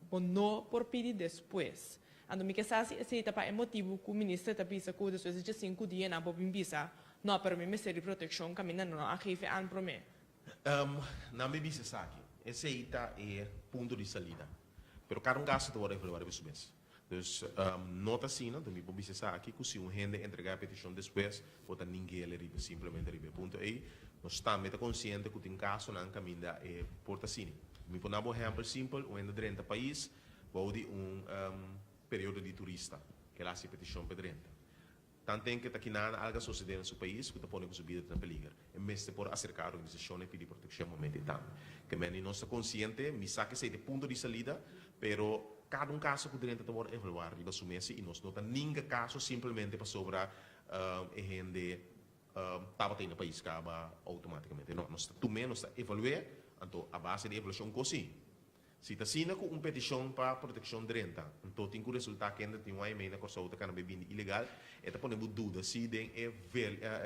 Bo no por pidi despues. Anto mi ke sa si esei ta pa e motibu ku minister ta bisa ku despues di djesinku dianan bo bin bisa, No, pero mi mester di protekshon kaminda no a geef e an promé. Nan mi bisa esaki. Esei ta e punto di salida. Pero kada un kaso ta wòrdu evaluá riba su mes. Dus, no ta asina, anto mi por bisa esaki, ku si un hende entregá e petishon despues, bo ta ningele riba simplemente riba e punto ei. Nos tambe ta konsiente ku tin kasonan kaminda e por ta asina. Mi por na bo ehèmpel simpel, un hende drenta pais bou di un periodo di turista, ke el hasi e petishon pa e drenta. Tanten ke ta kinan algu a sosodé na su pais ku ta pone ku su bida ta na peliger, e mester por aserká organisashonnan i pidi protekshon momento ei tambe. Ke meni nos ta konsiente, mi sa ke esei ta e punto di salida, pero kada un kaso ku drenta ta wòrdu evaluá riba su mes i nos no ta ninga kaso simplemente pasobra e hende tabata ei na pais kaba outomátikamente. No, nos ta tum'é, nos ta evalu'é, anto a base di evaluashon kos si. Si ta asina ku un petishon pa protekshon drenta, anto tin ku resultá kende tin un aña i mei na Kòrsou ta kana bai bini ilegal, e ta pone bo duda si den e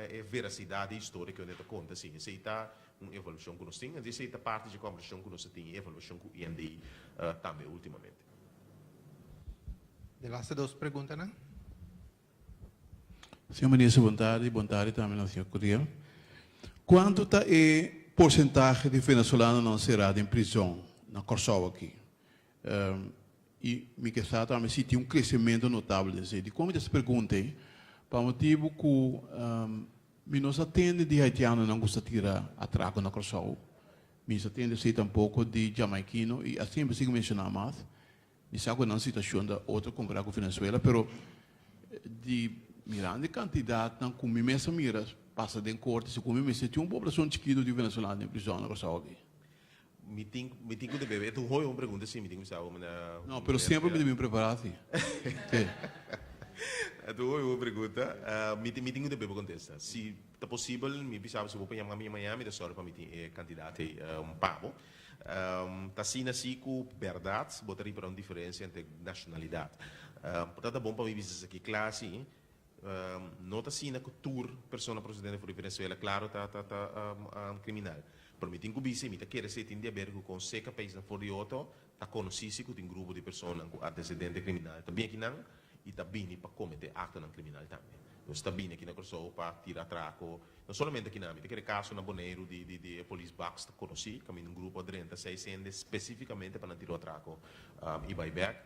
e verasidat di historia ku hende ta konta. Si esei ta un evaluashon ku nos tin, anto esei ta parti dje kòmbersashon ku nos a tin i evaluashon ku IND tambe últimamente. De laste dos preguntanan. Señor Minister, bon tardi. Bon tardi tambe na señor Curiel. Cuanto ta e porcentahe di venezolanonan cerá den prizon na Kòrsou aki? I mi ke sa tambe si tin un crecemento notable den esei. Dikon mi ta hasi pregunta ei? Pa motibu ku mi no sa tende di haitianonan ku sa tira atraco na Kòrsou. Mi sa tende esei tampoko di jamaikino i asina mi sigui menciona mas. Mi sa ku nan situashon ta otro kompará ku Venezuela, pero di mirando e kantidatnan ku mi mes a mira pasa den korte, segun mi mester tin un poblashon chikitu di venezolano den prizòn na Kòrsou aki. Mi tin mi tin ku debe, e ta un hopi bon pregunta si, mi tin ku bisa bo na. No, pero semper mi ta bin prepará si. Si. E ta un hopi bon pregunta. Mi tin mi tin ku debe bo kontesta. Si ta posibel mi bisa bo si bo por yama mi mañana mi ta sòru pa mi tin e kantidat ei pa bo. Ta asina si ku bèrdat bo ta ripara un diferensia entre nashonalidat. Por ta ta bon pa mi bisa esaki kla si, no ta asina ku tur persona prosedente for di Venezuela klaro ta ta ta kriminal. Pero mi tin ku bisa i mi ta kere si e tin di aber ku kon seka paisnan for di otro ta konosí si ku tin grupo di personanan ku antesedente kriminal ta bin akinan i ta bini pa kometé aktonan kriminal tambe. Nos ta bini aki na Kòrsou pa tira atrako, no solamente aki na, mi ta kere kaso na Boneiru di di di e polis baks ta konosí, kaminda un grupo a drenta seis hende spesífikamente pa nan tira un atrako i bai bèk.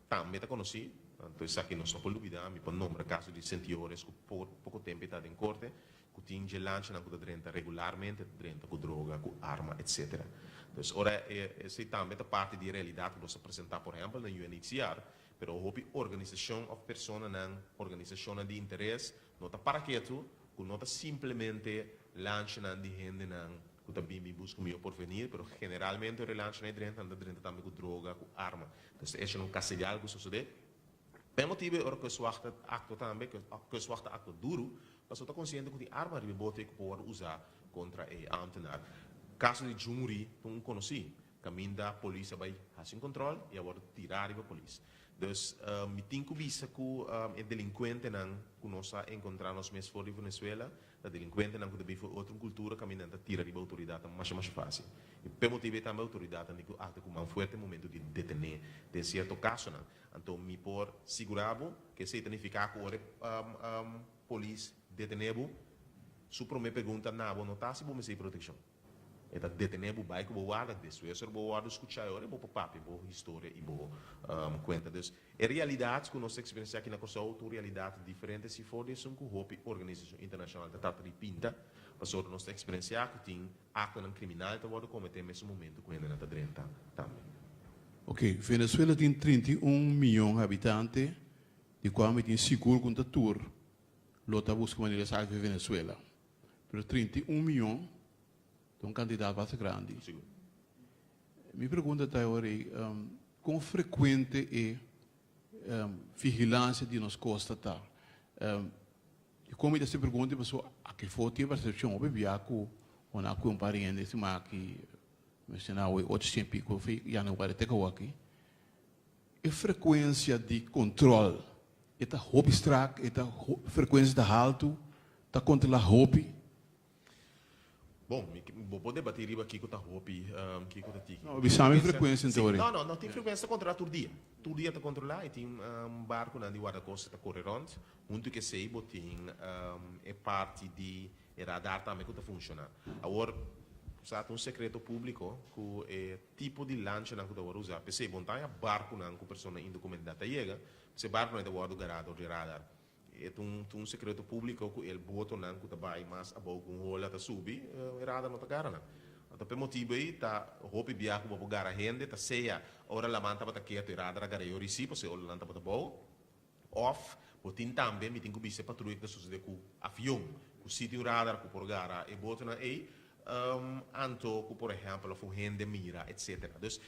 Tambe ta konosí, anto esaki nos no por lubidá, mi por nombra kaso di Sentiores ku poko tempu e ta den korte, ku tin dje lanchanan ku ta drenta regularmente, ta drenta ku droga, ku arma, etcetera. Dus ora e esei tambe ta parti di e realidat ku nos ta presentá por ehèmpel na UNHCR, pero hopi organisashon òf personanan, organisashonnan di interes no ta para ketu ku no ta simplemente lanchanan di hendenan ku ta bin bin buska un mihó porvenir, pero generalmente ora e lanchanan ei drenta, nan ta drenta tambe ku droga, ku arma. Dus ta esei un kasegal ku sosodé. P'e motibu ei ora kustwacht ta aktua tambe, kustwacht ta aktua duru, pasobra ta konsiente ku tin arma riba e bote ku por wòrdu usá kontra e ámtenar. Kaso di Jumuri ta un konosí, kaminda polis a bai hasi un kòntròl i a wòrdu tirá riba polis. Dus mi tin ku bisa ku e delinkuentenan ku nos a enkontrá nos mes for di Venezuela ta delinkuentenan ku ta bin for otro kultura kaminda nan ta tira riba outoridatnan masha masha fásil. I p'e motibu ei tambe outoridatnan tin ku aktua ku man fuerte momentu di detené den sierto kasonan. Anto mi por sigurá bo ku esei ta nifiká ku ora e polis detené bo, su promé pregunta na bo no ta si bo mester di protekshon. E ta detené bo, bai ku bo warda, despues ora bo wòrdu skuchá e ora bo por papia bo historia i bo kuenta. Dus e realidat ku nos ta eksperensiá aki na Kòrsou ta un realidat diferente si for di esun ku hopi organisashon internashonal ta trata di pinta, pasobra nos ta eksperensiá ku tin Aktonan kriminal ta wòrdu kometé mesun momentu ku hendenan ta drenta tambe. Ok, Venezuela tin 31 miyon habitante, di kua mi tin sigur ku no ta tur lo ta buska manera di sali for Venezuela. Pero 31 miyon ta un kantidat basta grandi. Sigur. Mi pregunta ta awor ei, kon frekuente e vigilansia di nos kosta ta? I kon mi ta hasi pregunta pasobra aki afó tin e persepshon hopi bia ku bo na kue un par di hende estima aki menshoná awe ocho shen piko fi yanüari te kawó aki. E frekuensia di kontrol e ta hopi strak, e ta frekuensia ta haltu, ta kontrolá hopi. Bon, mi bo por debatí riba kiko ta hopi, kiko ta tiki. No, bisa mi frekuensia en teoria. No, no, no tin frekuensia, ta kontrolá tur dia. Tur dia ta kontrolá i tin barkunan di wardakosta ta kore rònt. Huntu ku esei bo tin e parti di e radar tambe ku ta funshoná. Awor, sa ta un sekreto públiko ku e tipo di lanchanan ku ta wòrdu usá, p'esei bo no ta haña barkunan ku persona indokumentá ta yega, p'esei barkunan ei ta wòrdu gará dor di radar. E ta un ta un secreto publico cu el botonan cu ta bay mas abou cu un hola ta subi, e radar no ta gara nan. Anto p'e motibo ey ta hopi bia cu bo por gara hende ta sea ora laman tabata keto e radar a gara e ori si pasobra e olanan tabata abou, of bo tin tambe mi tin cu bisa e patruya cu ta sucede cu avion cu si tin un radar cu por gara e botonan ey, anto cu por ehempel of un hende mira etcetera. Dus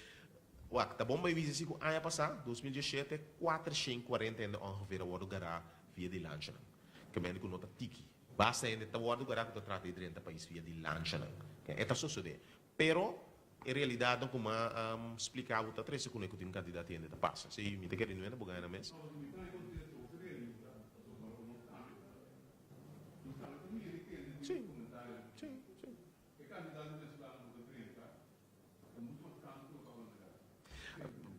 Wak, ta bon bai bisa si ku aña pasá, 2017, 440 hende ongeveer a wòrdu gará via di lanchanan. Ke mende ku no ta tiki. Basta hende ta wòrdu gará ku ta trata di drenta pais via di lanchanan. E ta sosodé. Pero. E realidatnan ku m'a splika bo ta trese kuné ku tin un kantidat di hende ta pasa. Si mi ta kere nuenta bo gana mes. Sí, sí, sí.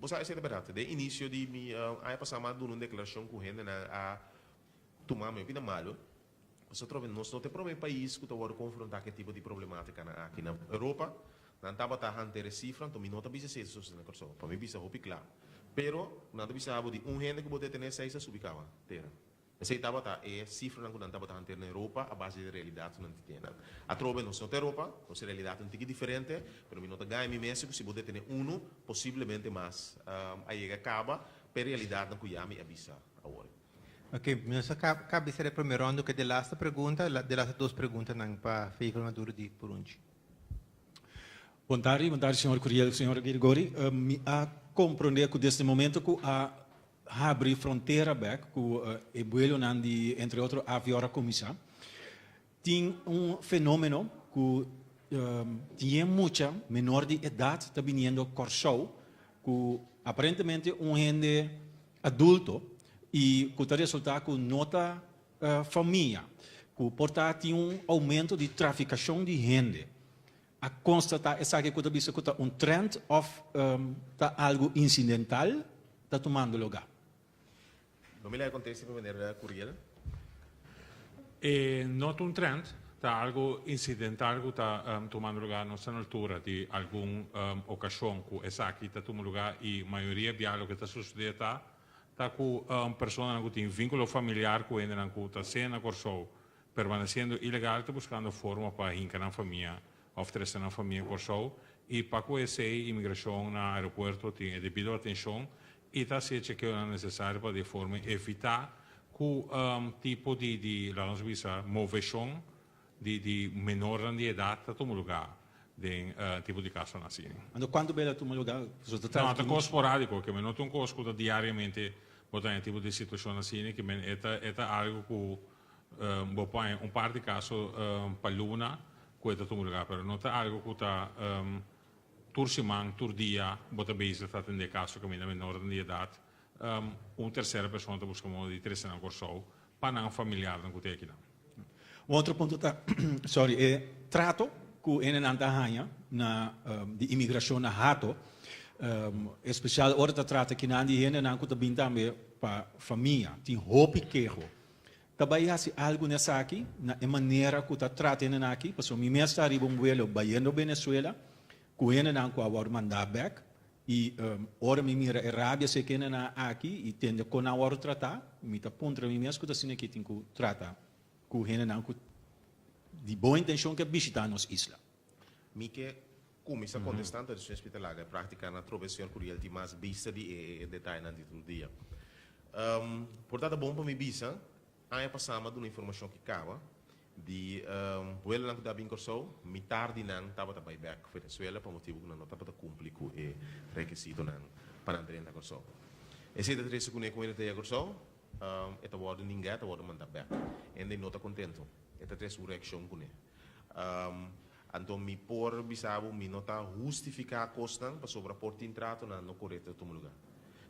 Bo sa esei ta bèrdat. Den inisio di mi aña pasá m'a duna un deklarashon ku hendenan a tuma mi opina malu. Pasobra atrobe nos no ta e prome pais ku ta wòrdu konfrontá ku e tipo di problemátikanan aki. Na Europa nan tabata hanter e sifra, anto mi no ta bisa esei ta sosodé na Kòrsou. Pa mi bisa hopi kla. Pero nan ta bisa bo di un hende ku bo detené seis a subi kaba tera. Esei tabata e sifranan ku nan tabata hanter na Europa a base di e realidat ku nan tin nan. Atrobe nos no ta Europa, nos realidat ta un tiki diferente, pero mi no ta gaña mi mes ku si bo detené unu, posiblemente mas a yega kaba pa e realidatnan ku ya mi a bisa awor. Ok, nos a caba e prome rondo cu e de laatste pregunta, de laatste dos preguntanan pa Feifel Maduro di Purunchi. Bon tardi, bon tardi señor Curiel, señor Girgori. Mi a comprende cu desde momento cu a habri frontera bek cu e buelonan di entre otro Avior a cuminsa, tin un fenomeno cu tin mucha menor di edad ta biniendo Corsou cu aparentemente un hende adulto y cu ta resulta cu no ta famia, cu por ta tin un aumento di traficacion di hende. A constata esaki cu ta bisa cu ta un trend of ta algo incidental ta tumando lugar? Lo mi lei contesta pa meneer Curiel. E no ta un trend, ta algo incidental cu ta tumando lugar. Nos ta na altura di algun ocasion cu esaki ta tuma lugar y mayoria bia loke ta sucede ta ta cu personanan cu tin vinculo familiar cu hendenan cu ta sea na Corsou permaneciendo ilegal ta buscando forma pa hinca nan famia of trece nan famia Corsou y pa cu esey inmigracion na aeropuerto tin e debido atencion y ta haci e chekeonan necesario pa di e forma evita cu tipo di di laga nos bisa movecion di di menornan di edad ta tuma lugar den tipo di casonan asina. Anto cuanto bel a tuma lugar? Pasobra ta No, ta cos sporadico, ke men no ta un cos cu ta diariamente bo ta haña tipo di situacion asina, ke men e ta e ta algo cu Bo por haña un par di kaso pa luna ku e ta tuma lugá, pero no ta algu ku ta tur siman, tur dia bo ta bezig ta atendé kaso kaminda menornan di edat. Un tersera persona ta buska modo di trese nan Kòrsou pa nan familiarnan ku ta akinan. Un otro punto ta, sorry, e trato ku hendenan ta haña na di imigrashon na Hato, espesial ora ta trata kinan di hendenan ku ta bin tambe pa famia, tin hopi keho. Ta bai hasi algu na esaki, na e manera ku ta trata hendenan aki, pasobra mi mes ta riba un vuelo bayendo Venezuela ku hendenan ku a wòrdu mandá bèk, i ora mi mira e rabia si e hendenan aki i tende kon nan a wòrdu tratá, mi ta puntra mi mes ku ta asina aki tin ku trata ku hendenan ku di bon intenshon ke bishitá nos isla. Mi ke kuminsá kontestá anto despues mi ta laga e práktika na atrobe señor Curiel tin mas bista di e detayenan di tur dia. Por ta ta bon pa mi bisa, aña pasá mi a duna informashon ki kaba di buelonan ku ta bin Kòrsou, mitar di nan tabata bai bèk Venezuela pa motibu ku nan no tabata kumpli ku e rekisitonan pa nan drenta Kòrsou. Esei ta trese kuné ku hende ta yega Kòrsou, e ta wòrdu ningá, e ta wòrdu mandá bèk. Hende no ta kontentu, e ta trese un reakshon kuné. Anto mi por bisa bo mi no ta hustifiká kosnan pasobra por tin tratonan no korekto ta tuma lugá.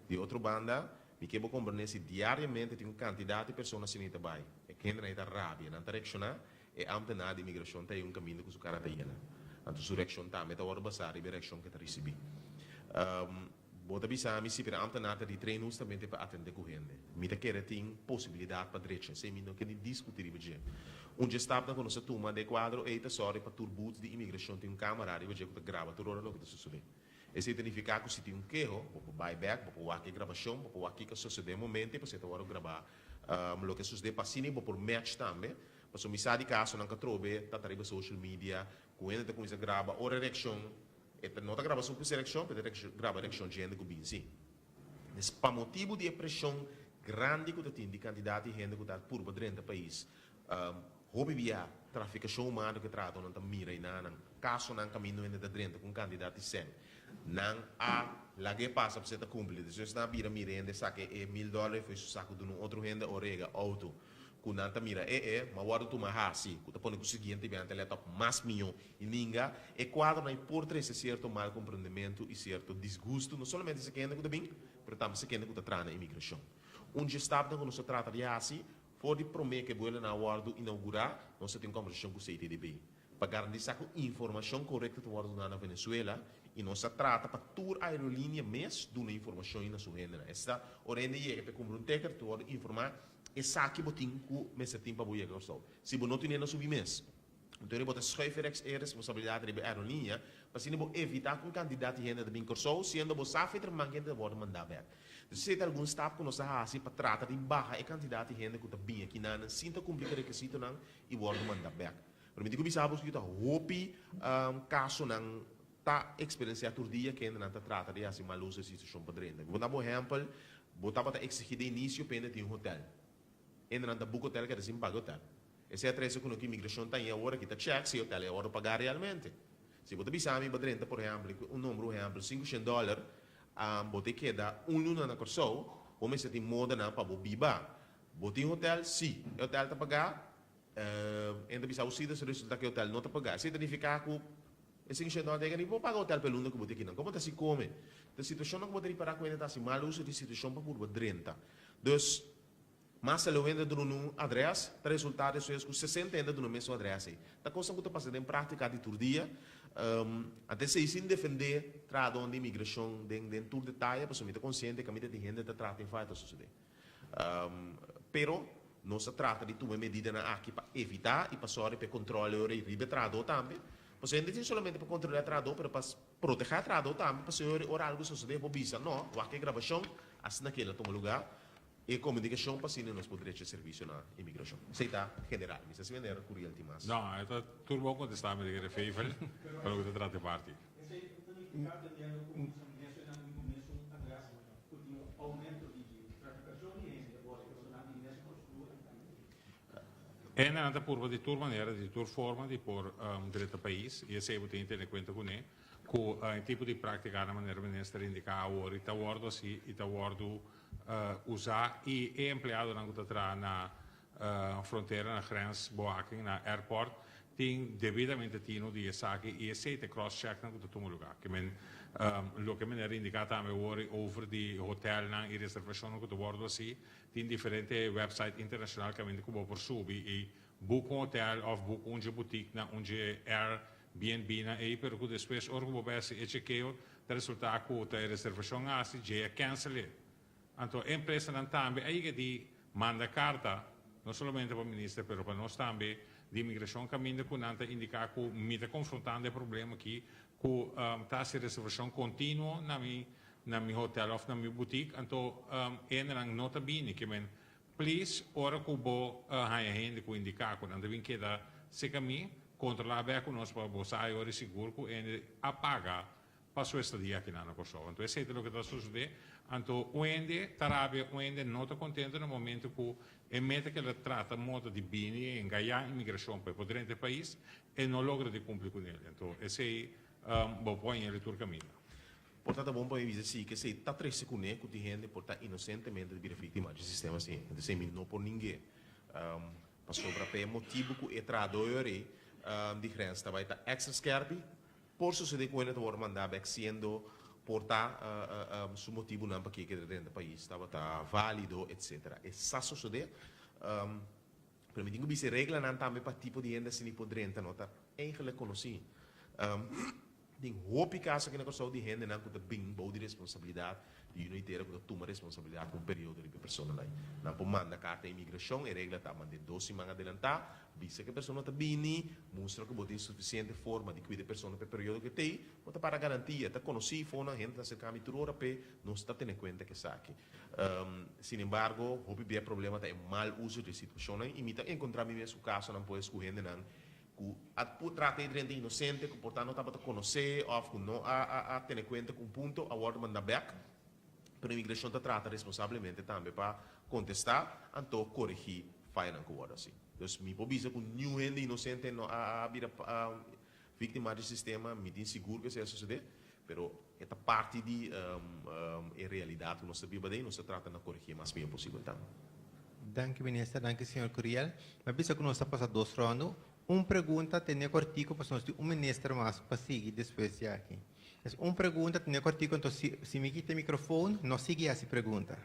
Di otro banda, mi ke bo komprendé si diariamente tin un kantidat di persona asina ta bai, e hendenan ei ta rabia, nan ta reakshoná, e ámtenar di imigrashon ta ei un kaminda ku su kara ta yena. Anto su reakshon tambe ta wòrdu basá riba e reakshon ku e ta risibí. Bo ta bisa mi si, pero ámtenar ta di train hustamente pa atendé ku hende. Mi ta kere tin posibilidat pa drecha esei, mi no ke ni diskutí riba dje. Un dje stapnan ku nos a tuma den e kuadro ei ta sòri pa tur booth di imigrashon tin un kámara riba dje ku ta graba tur ora loke ta sosodé. Esei ta nifiká ku si tin un keho, bo por bai bèk, bo por wak e grabashon, bo por wak kiko a sosodé e momento ei pasobra e ta wòrdu grabá loke a sosodé pa asina bo por match tambe. Pasobra mi sa di kasonan ku atrobe ta ta riba social media ku hende ta kuminsá graba ora e reakshon E ta no ta graba su puse reakshon, pero e ta graba reakshon dje hende ku bin si. Des pa motibu di e preshon grandi ku ta tin di kantidat di hende ku ta purba drenta pais, hopi bia trafikashon humano ku e tratonan ta mira i nan kasonan kaminda hende ta drenta ku un kantidat di sèn. Nan a laga e pasa pasobra e ta kumpli. Despues nan a bira mira hende saka e mil dòler i foi su saku duna un otro hende o rega outo. ku nan ta mira e e ma wòrdu tuma hasi ku ta pone ku siguiente biaha nan ta lèt òp mas mihó i ninga e kuadronan ei por trese sierto mal komprendementu i sierto disgustu no solamente si kende ku ta bin pero tambe si kende ku ta traha na imigrashon. Un dje stapnan ku nos ta trata di hasi for di promé ku e buelonan a wòrdu inougurá nos ta tin un kòmbersashon ku CTDB pa garantisa ku informashon korekto ta wòrdu duna na Venezuela i nos ta trata pa tur aerolínea mes duna informashon na su hendenan. Esta ora hende yega pa e kumpra un ticket ta wòrdu informá esaki bo tin ku mester tin pa bo yega Kòrsou. Si bo no tine no subi mes. Anto bo ta schuif e responsabilidat riba e aerolínea pa asina bo evitá ku un kantidat di hende ta bin Kòrsou siendo bo sa feter manke hende ta wòrdu mandá bèk. Dus esei ta algun stap ku nos ta hasi pa trata di baha e kantidat di hende ku ta bin akinan sin ta kumpli ku e rekisitonan i wòrdu mandá bèk. Pero mi tin ku bisa bo ku ta hopi kasonan ta eksperensiá tur dia ku hendenan ta trata di hasi mal uso di situashon pa drenta. Mi por da bo ehèmpel, bo tabata eksigí den inisio pa hende tin un hotèl. Hendenan ta buk hotèl keda sin paga hotèl. Esei a trese ku no ku imigrashon ta haña awor aki ta chèk si e hotèl ei a wòrdu pagá realmente. Si bo ta bisa mi bo drenta por ehèmpel, un nomber un ehèmpel, 500 dòler, bo ta keda un luna na Kòrsou, bo mester tin modanan pa bo biba. Bo tin hotèl? Sí. E hotèl ta pagá? E ta bisa bo si, ta resulta ku e hotel no ta paga. Esei ta nifiká ku e 500 dòler ta ni por paga hotel pa e luna ku bo ta kinan. Komo ta hasi kome? Ta situashonnan ku bo ta ripará ku hende ta hasi mal uso di situashon pa purba drenta. Dus, mas aleu hende ta duna un adrès, ta resultá despues ku 60 hende ta duna mesun adrès ei. Ta kosnan ku ta pasa den práktika di tur dia. Antes esei sin defendé trahadónan di imigrashon den den tur detaye, pasobra mi ta konsiente ku kaminda tin hende ta traha tin faya ta sosodé. Pero nos a trata di tuma e medidanan aki pa evitá i pa sòri pa e kontròle ora i riba e trahadó tambe. Pasobra hende tin solamente pa kontrolá e trahadó, pero pa protehá e trahadó tambe, pasobra ora algu sosodé bo bisa, No, wak e grabashon, asina kila tuma lugá e komunikashon pa asina nos por drecha e servisio na imigrashon. Esei ta general. Mi sa si meneer Curiel tin mas. No, e ta tur bon kontestá, meneer Feifel, pa loke ta trata e parti. Esei ta nifiká teniendo ku nos a mencioná den comienso un adres ku tin un aumento di trafikashon di hende ora e personanan di mesun prosedura. Hendenan ta purba di tur manera, di tur forma di por drenta pais i esei bo tin di tene kuenta kuné ku e tipo di práktikanan manera minister a indiká awor i ta wòrdu hasi i ta wòrdu usá i e empleadonan ku ta traha na frontera na grens bewaking na airport tin debidamente tino di esaki y esey ta e cross checknan cu ta tuma lugar. Ke men loke meneer a indica tambe awor y over di hotelnan y reservacionnan cu ta wordo haci tin diferente website internacional caminda cu bo por subi y book un hotel of book un dje boutique na un dje Airbnb nan ey pero cu despues ora cu bo bay haci e chekeo ta resulta cu ta e reservacion a haci dje a cancel e. Anto e empresanan tambe a yega di manda karta, no solamente pa minister pero pa nos tambe, di imigrashon kaminda ku nan ta indiká ku mi ta konfrontando e problema aki ku ta hasi reservashon kontinuo na mi na mi hotel òf na mi butik anto hendenan no ta bini. Ke men please ora ku bo haña hende ku indiká ku nan ta bin keda seka mi, kontrolá bèk ku nos pa bo sa e ora sigur ku hende a paga pa su estadia akinan na Kòrsou. Anto esei ta loke ta sosodé. Anto un hende ta rabia, un hende no ta kontento na momento ku e meta ku el a trata moda di bini e engayá imigrashon pa e por drenta e pais, e no logra di kumpli kuné. Anto esei bo por haña tur kaminda. Por ta ta bon pa mi bisa si ku esei ta trese kuné ku tin hende por ta inosentemente ta bira víktima dje sistema así. Anto esei mi no por ning'é. Pasobra pa e motibu ku e trahadó ei di grens ta bai ta èkstra skèrpi. Por sucede cu hende ta worde manda bek siendo por ta su motibunan pa ke keda den pais tabata valido etc. E sa sucede. Pero mi tin cu bisa e reglanan tambe pa tipo di hende asina por drenta no ta eigenlijk conoci. Tin hopi caso aki na Corsou di hendenan cu ta bin bou di responsabilidad di Union Itera cu ta tuma responsabilidad pa un periodo riba e personanan. Nan por manda carta imigracion, e regla ta manda dos siman adelanta. Bisa ku e persona ta bini, mustra ku bo tin sufisiente forma di kuida e persona pa e periodo ku e t'ei, bo ta para garantia. Ta konosí fonan, hende ta aserká mi tur ora p'e, nos ta tene kuenta ku esaki. Sin embargo, hopi bia e problema ta e mal uso di e situashonnan i mi ta enkontrá mi mes ku kasonan pues ku hendenan ku a trata e drenta inosente ku por ta no tabata konosé òf ku no a tene kuenta ku un punto a wòrdu mandá bèk. Pero imigrashon ta trata responsablemente tambe pa kontestá anto koregí fayanan ku wòrdu hasi. Dus mi por bisa ku niun hende inosente no a bira víktima di sistema, mi tin sigur ku esei a sosodé, pero e ta parti di e realidat ku nos ta biba den i nos ta trata na koregí e mas mihó posibel tambe. Danki minister, danki señor Curiel. Mi a bisa ku nos ta pasa dos ròndu. Un pregunta tene kòrtiku pasobra nos tin un minister mas pa sigui despues di aki. Es un pregunta tene kòrtiku anto si si mi kita e mikrofon no sigui hasi pregunta.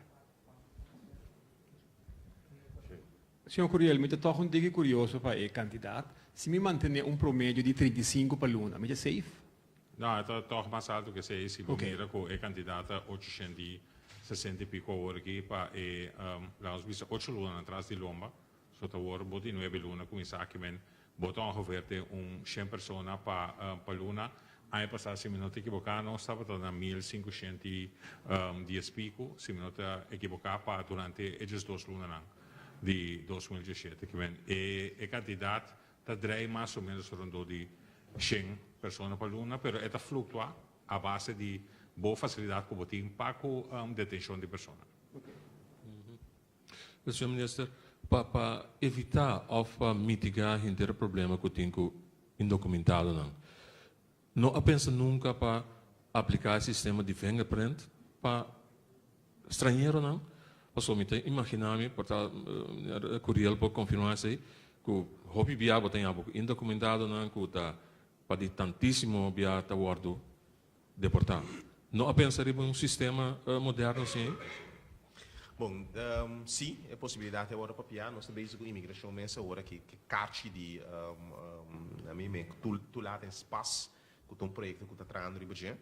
Señor Curiel, mi ta tòg un tiki kurioso pa e kantidat. Si mi mantené un promedio di 35 pa luna, mi ta safe? No, e ta tòg mas altu ku esei si bo mira ku e kantidat ta 860 i piko awor aki pa e, laga nos bisa ocho lunanan tras di lomba. So ta awor bo di nuebe luna kuminsá aki men bo ta ongeveer den un shen persona pa pa luna. Aña pasá si mi no ta ekiboká nos tabata na 1510 piku si mi no ta ekiboká pa durante e 12 lunanan di 2017. Ki men e e kantidat ta drei mas o menos rondó di shen persona pa luna pero e ta fluktua a base di bo fasilidat ku bo tin pa ku detenshon di persona. Señor Minister, pa pa evitá òf pa mitigá henter e problema ku tin ku indokumentadonan, no a pensa nunka pa apliká e sistema di vingerprint pa strañeronan? Pasobra mi ta imaginá mi, por ta meneer Curiel por konfirmá esei, ku hopi bia bo ta yama ku indokumentadonan ku ta pa di tantísimo bia ta wòrdu deportá. No a pensa riba un sistema moderno así? Bon, sí, e posibilidat e wòrdu papiá. Nos ta bezig ku imigrashon mes awor aki, ku karchi di ami me toelatingspas, ku ta un proyekto ku ta trahando riba dje.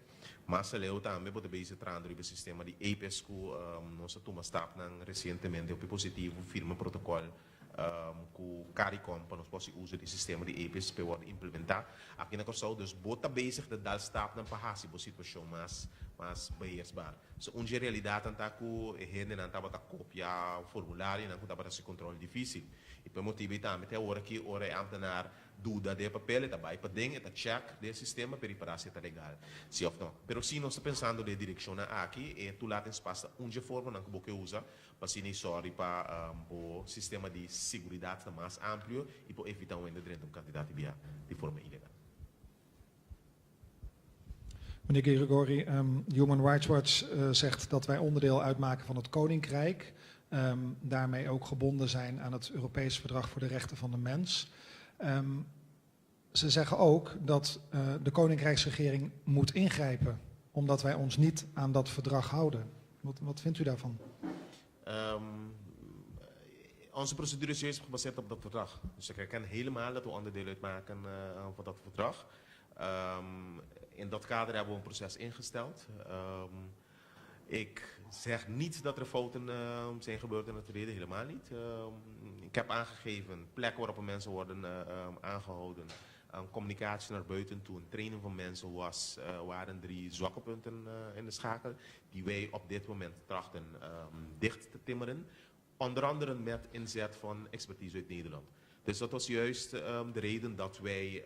Mas aleu tambe bo ta bezig trahando riba e sistema di APES ku nos a tuma stapnan resientemente hopi positivo, firma protokòl ku Caricom pa nos por hasi uso di e sistema di APIS pa e wòrdu implementá aki na Kòrsou. Dus bo ta bezig ta dal stapnan pa hasi bo situashon mas mas beheersbaar. So un dje realidatnan ta ku e hendenan tabata kopia formularionan ku tabata hasi kontròl difísil. I pa e motibu ei tambe te awor aki ora e ámtenar duda den e papel e ta bai paden e ta check den e sistema pa ripará si e ta legal si òf no. Pero si nos ta pensando den e direkshonnan aki e toelatingspas ta un dje formanan ku bo ke usa Pa asina i sòri pa bo sistema di siguridat ta mas amplio i por evitá un hende drenta un kantidat di bia di forma ilegal. Meneer Girigorie, Human Rights Watch zegt dat wij onderdeel uitmaken van het Koninkrijk. Daarmee ook gebonden zijn aan het Europees Verdrag voor de Rechten van de Mens. Ze zeggen ook dat de Koninkrijksregering moet ingrijpen, omdat wij ons niet aan dat verdrag houden. Wat, wat vindt u daarvan? Onze procedure is juist gebaseerd op dat verdrag. Dus ik herken helemaal dat we onderdeel uitmaken van dat verdrag. In dat kader hebben we een proces ingesteld. Ik zeg niet dat er fouten zijn gebeurd in het verleden, helemaal niet. Ik heb aangegeven plekken waarop mensen worden aangehouden, communicatie naar buiten toe, een training van mensen was, waren drie zwakke punten in de schakel die wij op dit moment trachten dicht te timmeren. Onder andere met inzet van expertise uit Nederland. Dus dat was juist de reden dat wij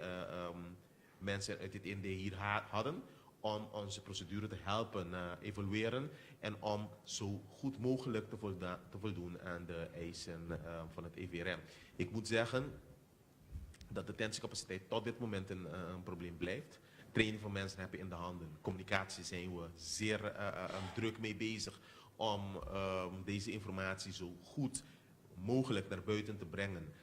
mensen uit het IND hier hadden om onze procedure te helpen evalueren en om zo goed mogelijk te voldoen aan de eisen van het EVRM. Ik moet zeggen dat de detentiecapaciteit tot dit moment een probleem blijft. Training van mensen heb je in de handen. Communicatie zijn we zeer druk mee bezig om deze informatie zo goed mogelijk naar buiten te brengen.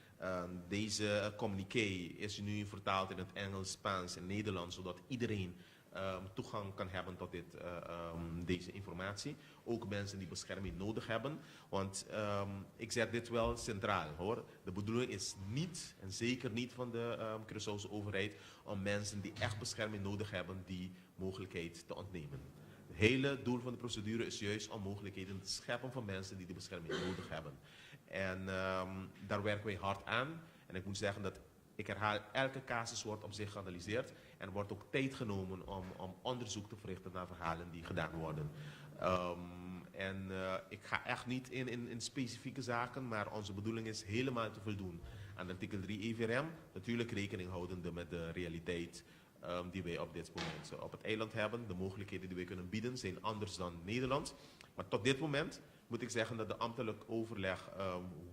Deze communiqué is nu vertaald in het Engels, Spaans en Nederlands, zodat iedereen toegang kan hebben tot deze informatie. Ook mensen die bescherming nodig hebben. Want ik zet dit wel centraal hoor. De bedoeling is niet, en zeker niet van de Curaçaose overheid, om mensen die echt bescherming nodig hebben, die mogelijkheid te ontnemen. Het hele doel van de procedure is juist om mogelijkheden te scheppen voor mensen die de bescherming nodig hebben. En daar werken wij hard aan. En ik moet zeggen dat, ik herhaal, elke casus wordt op zich geanalyseerd. En er wordt ook tijd genomen om onderzoek te verrichten naar verhalen die gedaan worden. En ik ga echt niet in specifieke zaken, maar onze bedoeling is helemaal te voldoen aan artikel 3 EVRM. Natuurlijk rekening houdende met de realiteit die wij op dit moment op het eiland hebben. De mogelijkheden die wij kunnen bieden zijn anders dan Nederland. Maar tot dit moment moet ik zeggen dat de ambtelijk overleg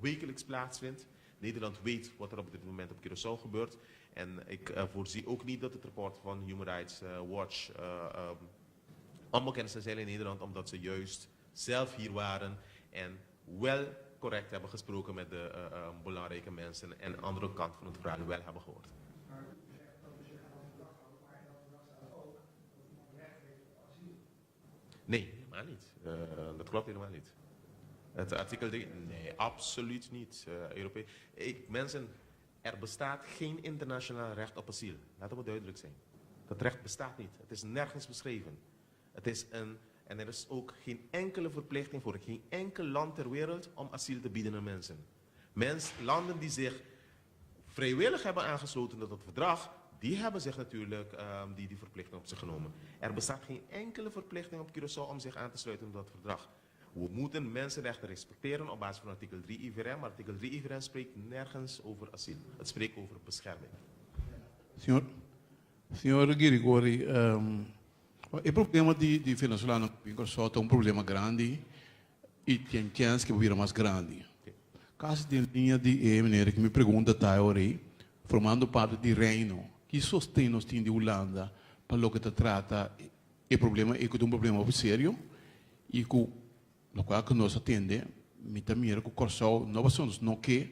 wekelijks plaatsvindt. Nederland weet wat er op dit moment op Curaçao gebeurt. En ik voorzie ook niet dat het rapport van Human Rights Watch onbekend zou zijn in Nederland, omdat ze juist zelf hier waren en wel correct hebben gesproken met de belangrijke mensen en de andere kant van het verhaal wel hebben gehoord. Maar u zegt dat u zich aan dat verdrag houdt, maar in dat verdrag staat ook dat iemand recht heeft op asiel. Nee, helemaal niet. Dat klopt helemaal niet. Het artikel 3, nee, absoluut niet. Ik, mensen, er bestaat geen internationaal recht op asiel. Laten we duidelijk zijn. Dat recht bestaat niet. Het is nergens beschreven. Het is een, en er is ook geen enkele verplichting voor geen enkel land ter wereld om asiel te bieden aan mensen. Landen die zich vrijwillig hebben aangesloten tot het verdrag, die hebben zich natuurlijk die verplichting op zich genomen. Er bestaat geen enkele verplichting op Curaçao om zich aan te sluiten tot dat verdrag. We moeten mensenrechten respecteren op basis van artikel 3 IVRM, maar artikel 3 IVRM spreekt nergens over asiel. Het spreekt over bescherming. Señor Girigorie, e problema di venezolano na Kòrsou ta un problema grandi i tin chèns ku bira mas grandi. Kasi den liña di e meneer ku mi pregunta ta ei, formando parti di Reino, ki sosten nos tin di Hulanda pa loke ta trata e problema e un problema serio i ku loke ku nos atendé, mi ta mira ku Kòrsou no nos no ke,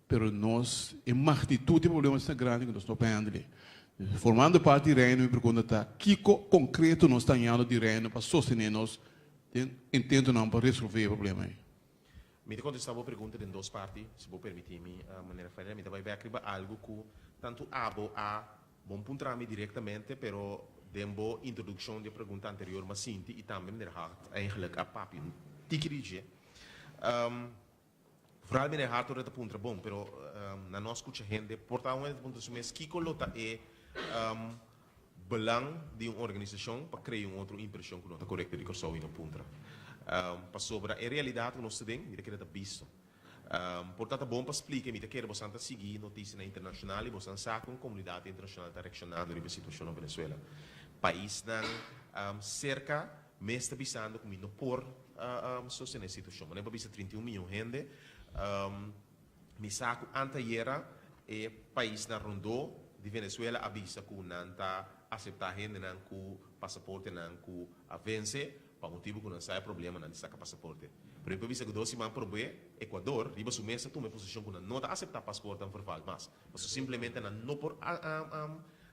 pero nos e magnitut di problema ta grandi ku nos no por handle. Formando parti di Reino, mi pregunta ta, kiko konkreto nos ta di Reino pa sostené nos intento nan pa resolvé e problema ei? Mi ta kontestá e pregunta den dos parti, si bo permití mi, manera Ferreira, mi ta bai bèk algu ku tantu abo a bo n' puntra mi direktamente, pero den bo introdukshon di pregunta anterior m'a sinti i tambe meneer Hart eigenlijk a papia tiki di dje. Vooral meneer Hart ora ta puntra bon, pero na nos skucha hende, por ta un puntra su mes kiko lo ta e belang di un organisashon pa krea un otro impreshon ku no ta korekto di Kòrsou i no puntra. Pasobra e realidat ku nos ta den, mi ta kere ta bisto. Por ta bon pa splika, mi ta kere boso ta sigui notisia internashonal i boso sa ku komunidat internashonal ta reakshonando riba e situashon na Venezuela. Paisnan serka mes ta bisando ku mi no por sostené e situashon. Manera pa bisa 31 mion hende, mi sa ku antayera e paisnan rondó di Venezuela a bisa ku nan ta aseptá hendenan ku pasaportenan ku a vense pa motibu ku nan sa e problemanan di saka pasaporte. Pero mi bisa ku 2 siman promé Ecuador riba su mes a tuma posishon ku nan no ta aseptá pasaporte verval mas. Paso simplemente nan no por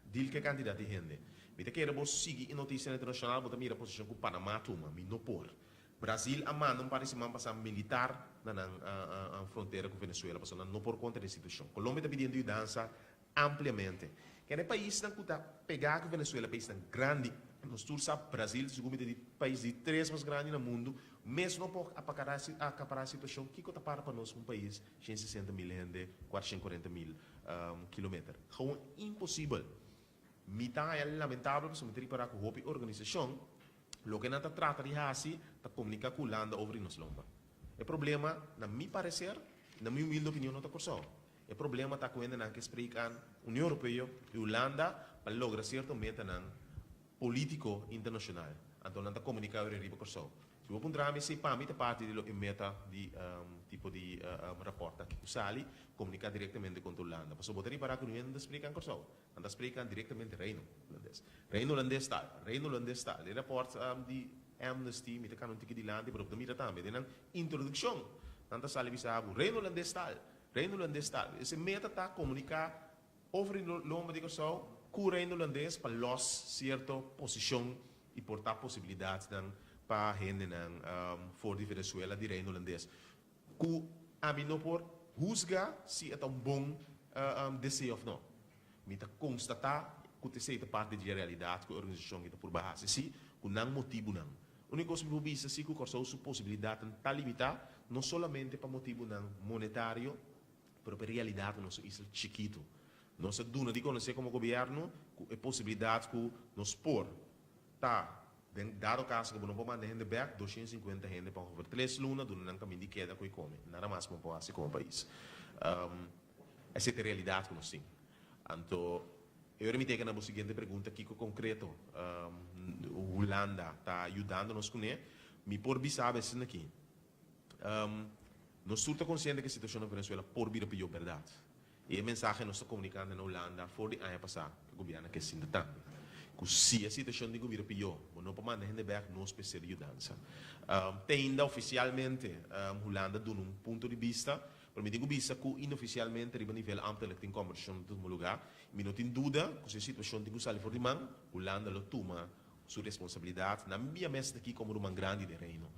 deal ku e kantidat di hende. Mi ta kere bo sigui notisia internashonal, bo ta mira posishon ku Panamá a tuma, mi no por. Brasil a manda un par di siman pasá militar na nan frontera ku Venezuela, paso nan no por kontra e situashon. Colombia ta pidiendo yudansa ampliamente. Kende paisnan ku ta pegá ku Venezuela, paisnan grandi, nos tur sa Brasil sigur mi ta di pais di tres mas grandi na mundu, mes no por akapará e situashon, kiko ta para pa nos un pais 160 mil hende, 440 mil kilometer? Gewoon imposibel. Mi ta lamentabel pasobra mi ta ripará ku hopi organisashon, loke nan ta trata di hasi, ta komuniká ku Hulanda over nos lomba. E problema, na mi pareser, na mi humilde opinion, no ta Kòrsou. E problema ta ku nan ke spreek aan Union Europeo i Hulanda pa logra sierto metanan polítiko internashonal. Anto nan ta komuniká over riba Kòrsou. Si bo puntra mi si pa mi ta parti di e meta di tipo di rapport aki ku sali, komuniká direktamente kontra Hulanda. Pasobra bo ta ripará ku nan ta spreek aan Kòrsou. Nan ta spreek aan direktamente Reino Hulandes. Reino Hulandes tal, Reino Hulandes tal. E rapport di Amnesty, mi ta kana un tiki dilanti, pero bo ta mira tambe den nan introdukshon, nan ta sali bisa bo Reino Hulandes tal, Reino Hulandes tal. E meta ta komuniká over di lomba di Kòrsou ku Reino Hulandes pa los sierto posishon i por ta posibilidatnan pa hendenan for di Venezuela di Reino Hulandes. Ku ami no por husga si e ta un bon deseo òf no. Mi ta konstatá ku esei ta parti di e realidat ku e organisashon ta purba hasi, si, ku nan motibunan. Úniko kos mi por bisa si ku Kòrsou su posibilidatnan ta limitá, no solamente pa motibunan monetario, pero pa e realidat ku nos isla chikitu. Nos a duna di konosé komo gobièrnu ku e posibilidat ku nos por ta den dado kaso ku bo no por manda hende bèk, 250 hende pa ongeveer 3 luna duna nan kaminda di keda ku i kome. Nada mas ku por hasi komo pais. Esei ta e realidat ku nos tin. Anto, eu mi teka na bo siguiente pregunta, kiko konkreto Hulanda ta yudando nos kuné? Mi por bisa aki. Nos tur ta konsiente ku e situashon na Venezuela por bira pió, bèrdat. I e mensahe nos ta komunikando na Hulanda for di aña pasá, ku e gobièrnu ke sinta tambe. Ku si e situashon tin ku bira pió, bo no por manda hende bèk, nos mester di yudansa. Te ainda ofisialmente Hulanda duna un punto di bista, pero mi tin ku bisa ku inofisialmente riba nivel ámtelik tin kòmbersashon ta tuma lugá. Mi no tin duda ku si e situashon tin ku sali for di man, Hulanda lo tuma su responsabilidat. Nan bia mes ta aki komo ruman grandi den Reino.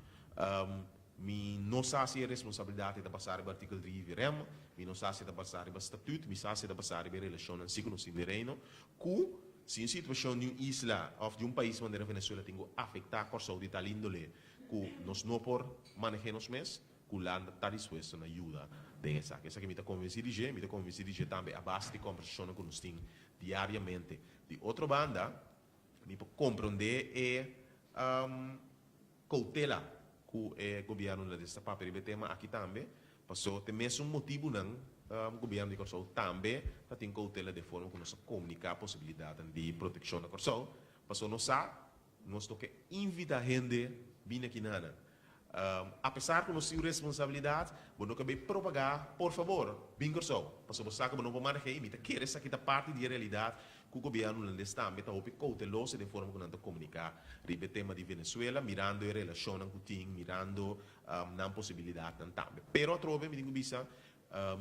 Mi no sa si e responsabilidat ei ta basá riba artíkel dri IVRM, mi no sa si e ta basá riba statüt, mi sa si e ta basá riba e relashonnan si ku nos tin den Reino, ku si un situashon di un isla òf di un pais manera Venezuela tin ku afektá Kòrsou di tal índole ku nos no por maneh'é nos mes, ku Hulanda ta dispuesto na yuda den esaki. Esaki mi ta konvensí di dje, mi ta konvensí di dje tambe a base di kòmbersashonnan ku nos tin diariamente. Di otro banda, mi por komprondé e koutela ku e gobièrnu hulandes ta papia riba e tema aki tambe, paso te mesun motibunan gobièrnu di Kòrsou tambe ta tin koutela den forma ku nos ta komuniká posibilidatnan di protekshon na Kòrsou, paso nos sa nos no ke invitá hende bini aki na nan. Apesar ku nos tin un responsabilidat, bo no ke bai propagá, por fabor, bin Kòrsou, pasobra bo sa ku bo no por maneh'é i mi ta kere esaki ta parti di e realidat ku gobièrnu hulandes tambe ta hopi kouteloso den forma ku nan ta komuniká riba e tema di Venezuela, mirando e relashonnan ku tin, mirando nan posibilidatnan tambe. Pero atrobe mi tin ku bisa,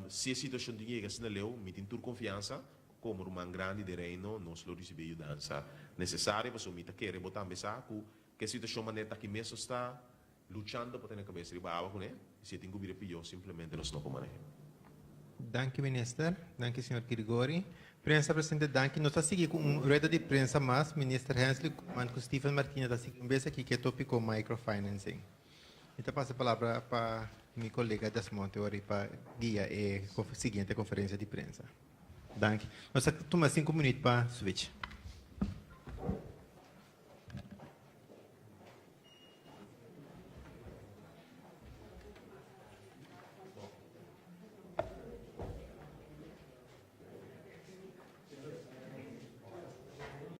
si e situashon tin yega asina leu, mi tin tur konfiansa ku komo ruman grandi den Reino nos lo risibí e yudansa nesesario, pasobra mi ta kere bo tambe sa ku Ke situashon manera ta ki mes nos ta luchando pa tene kabes riba awa kuné, i si e tin ku bira pió simplemente nos no por maneh'é. Danki Minister. Danki señor Girigori. Prensa presente danki. Nos ta sigui ku un rueda di prensa mas. Minister Hensley Koopman ku Steven Martina ta sigui un bes aki ku e topiko microfinancing. Mi ta pasa e palabra pa mi kolega Desmond Teori pa guia e siguiente konferensia di prensa. Danki. Nos ta tuma sinku minüt pa switch.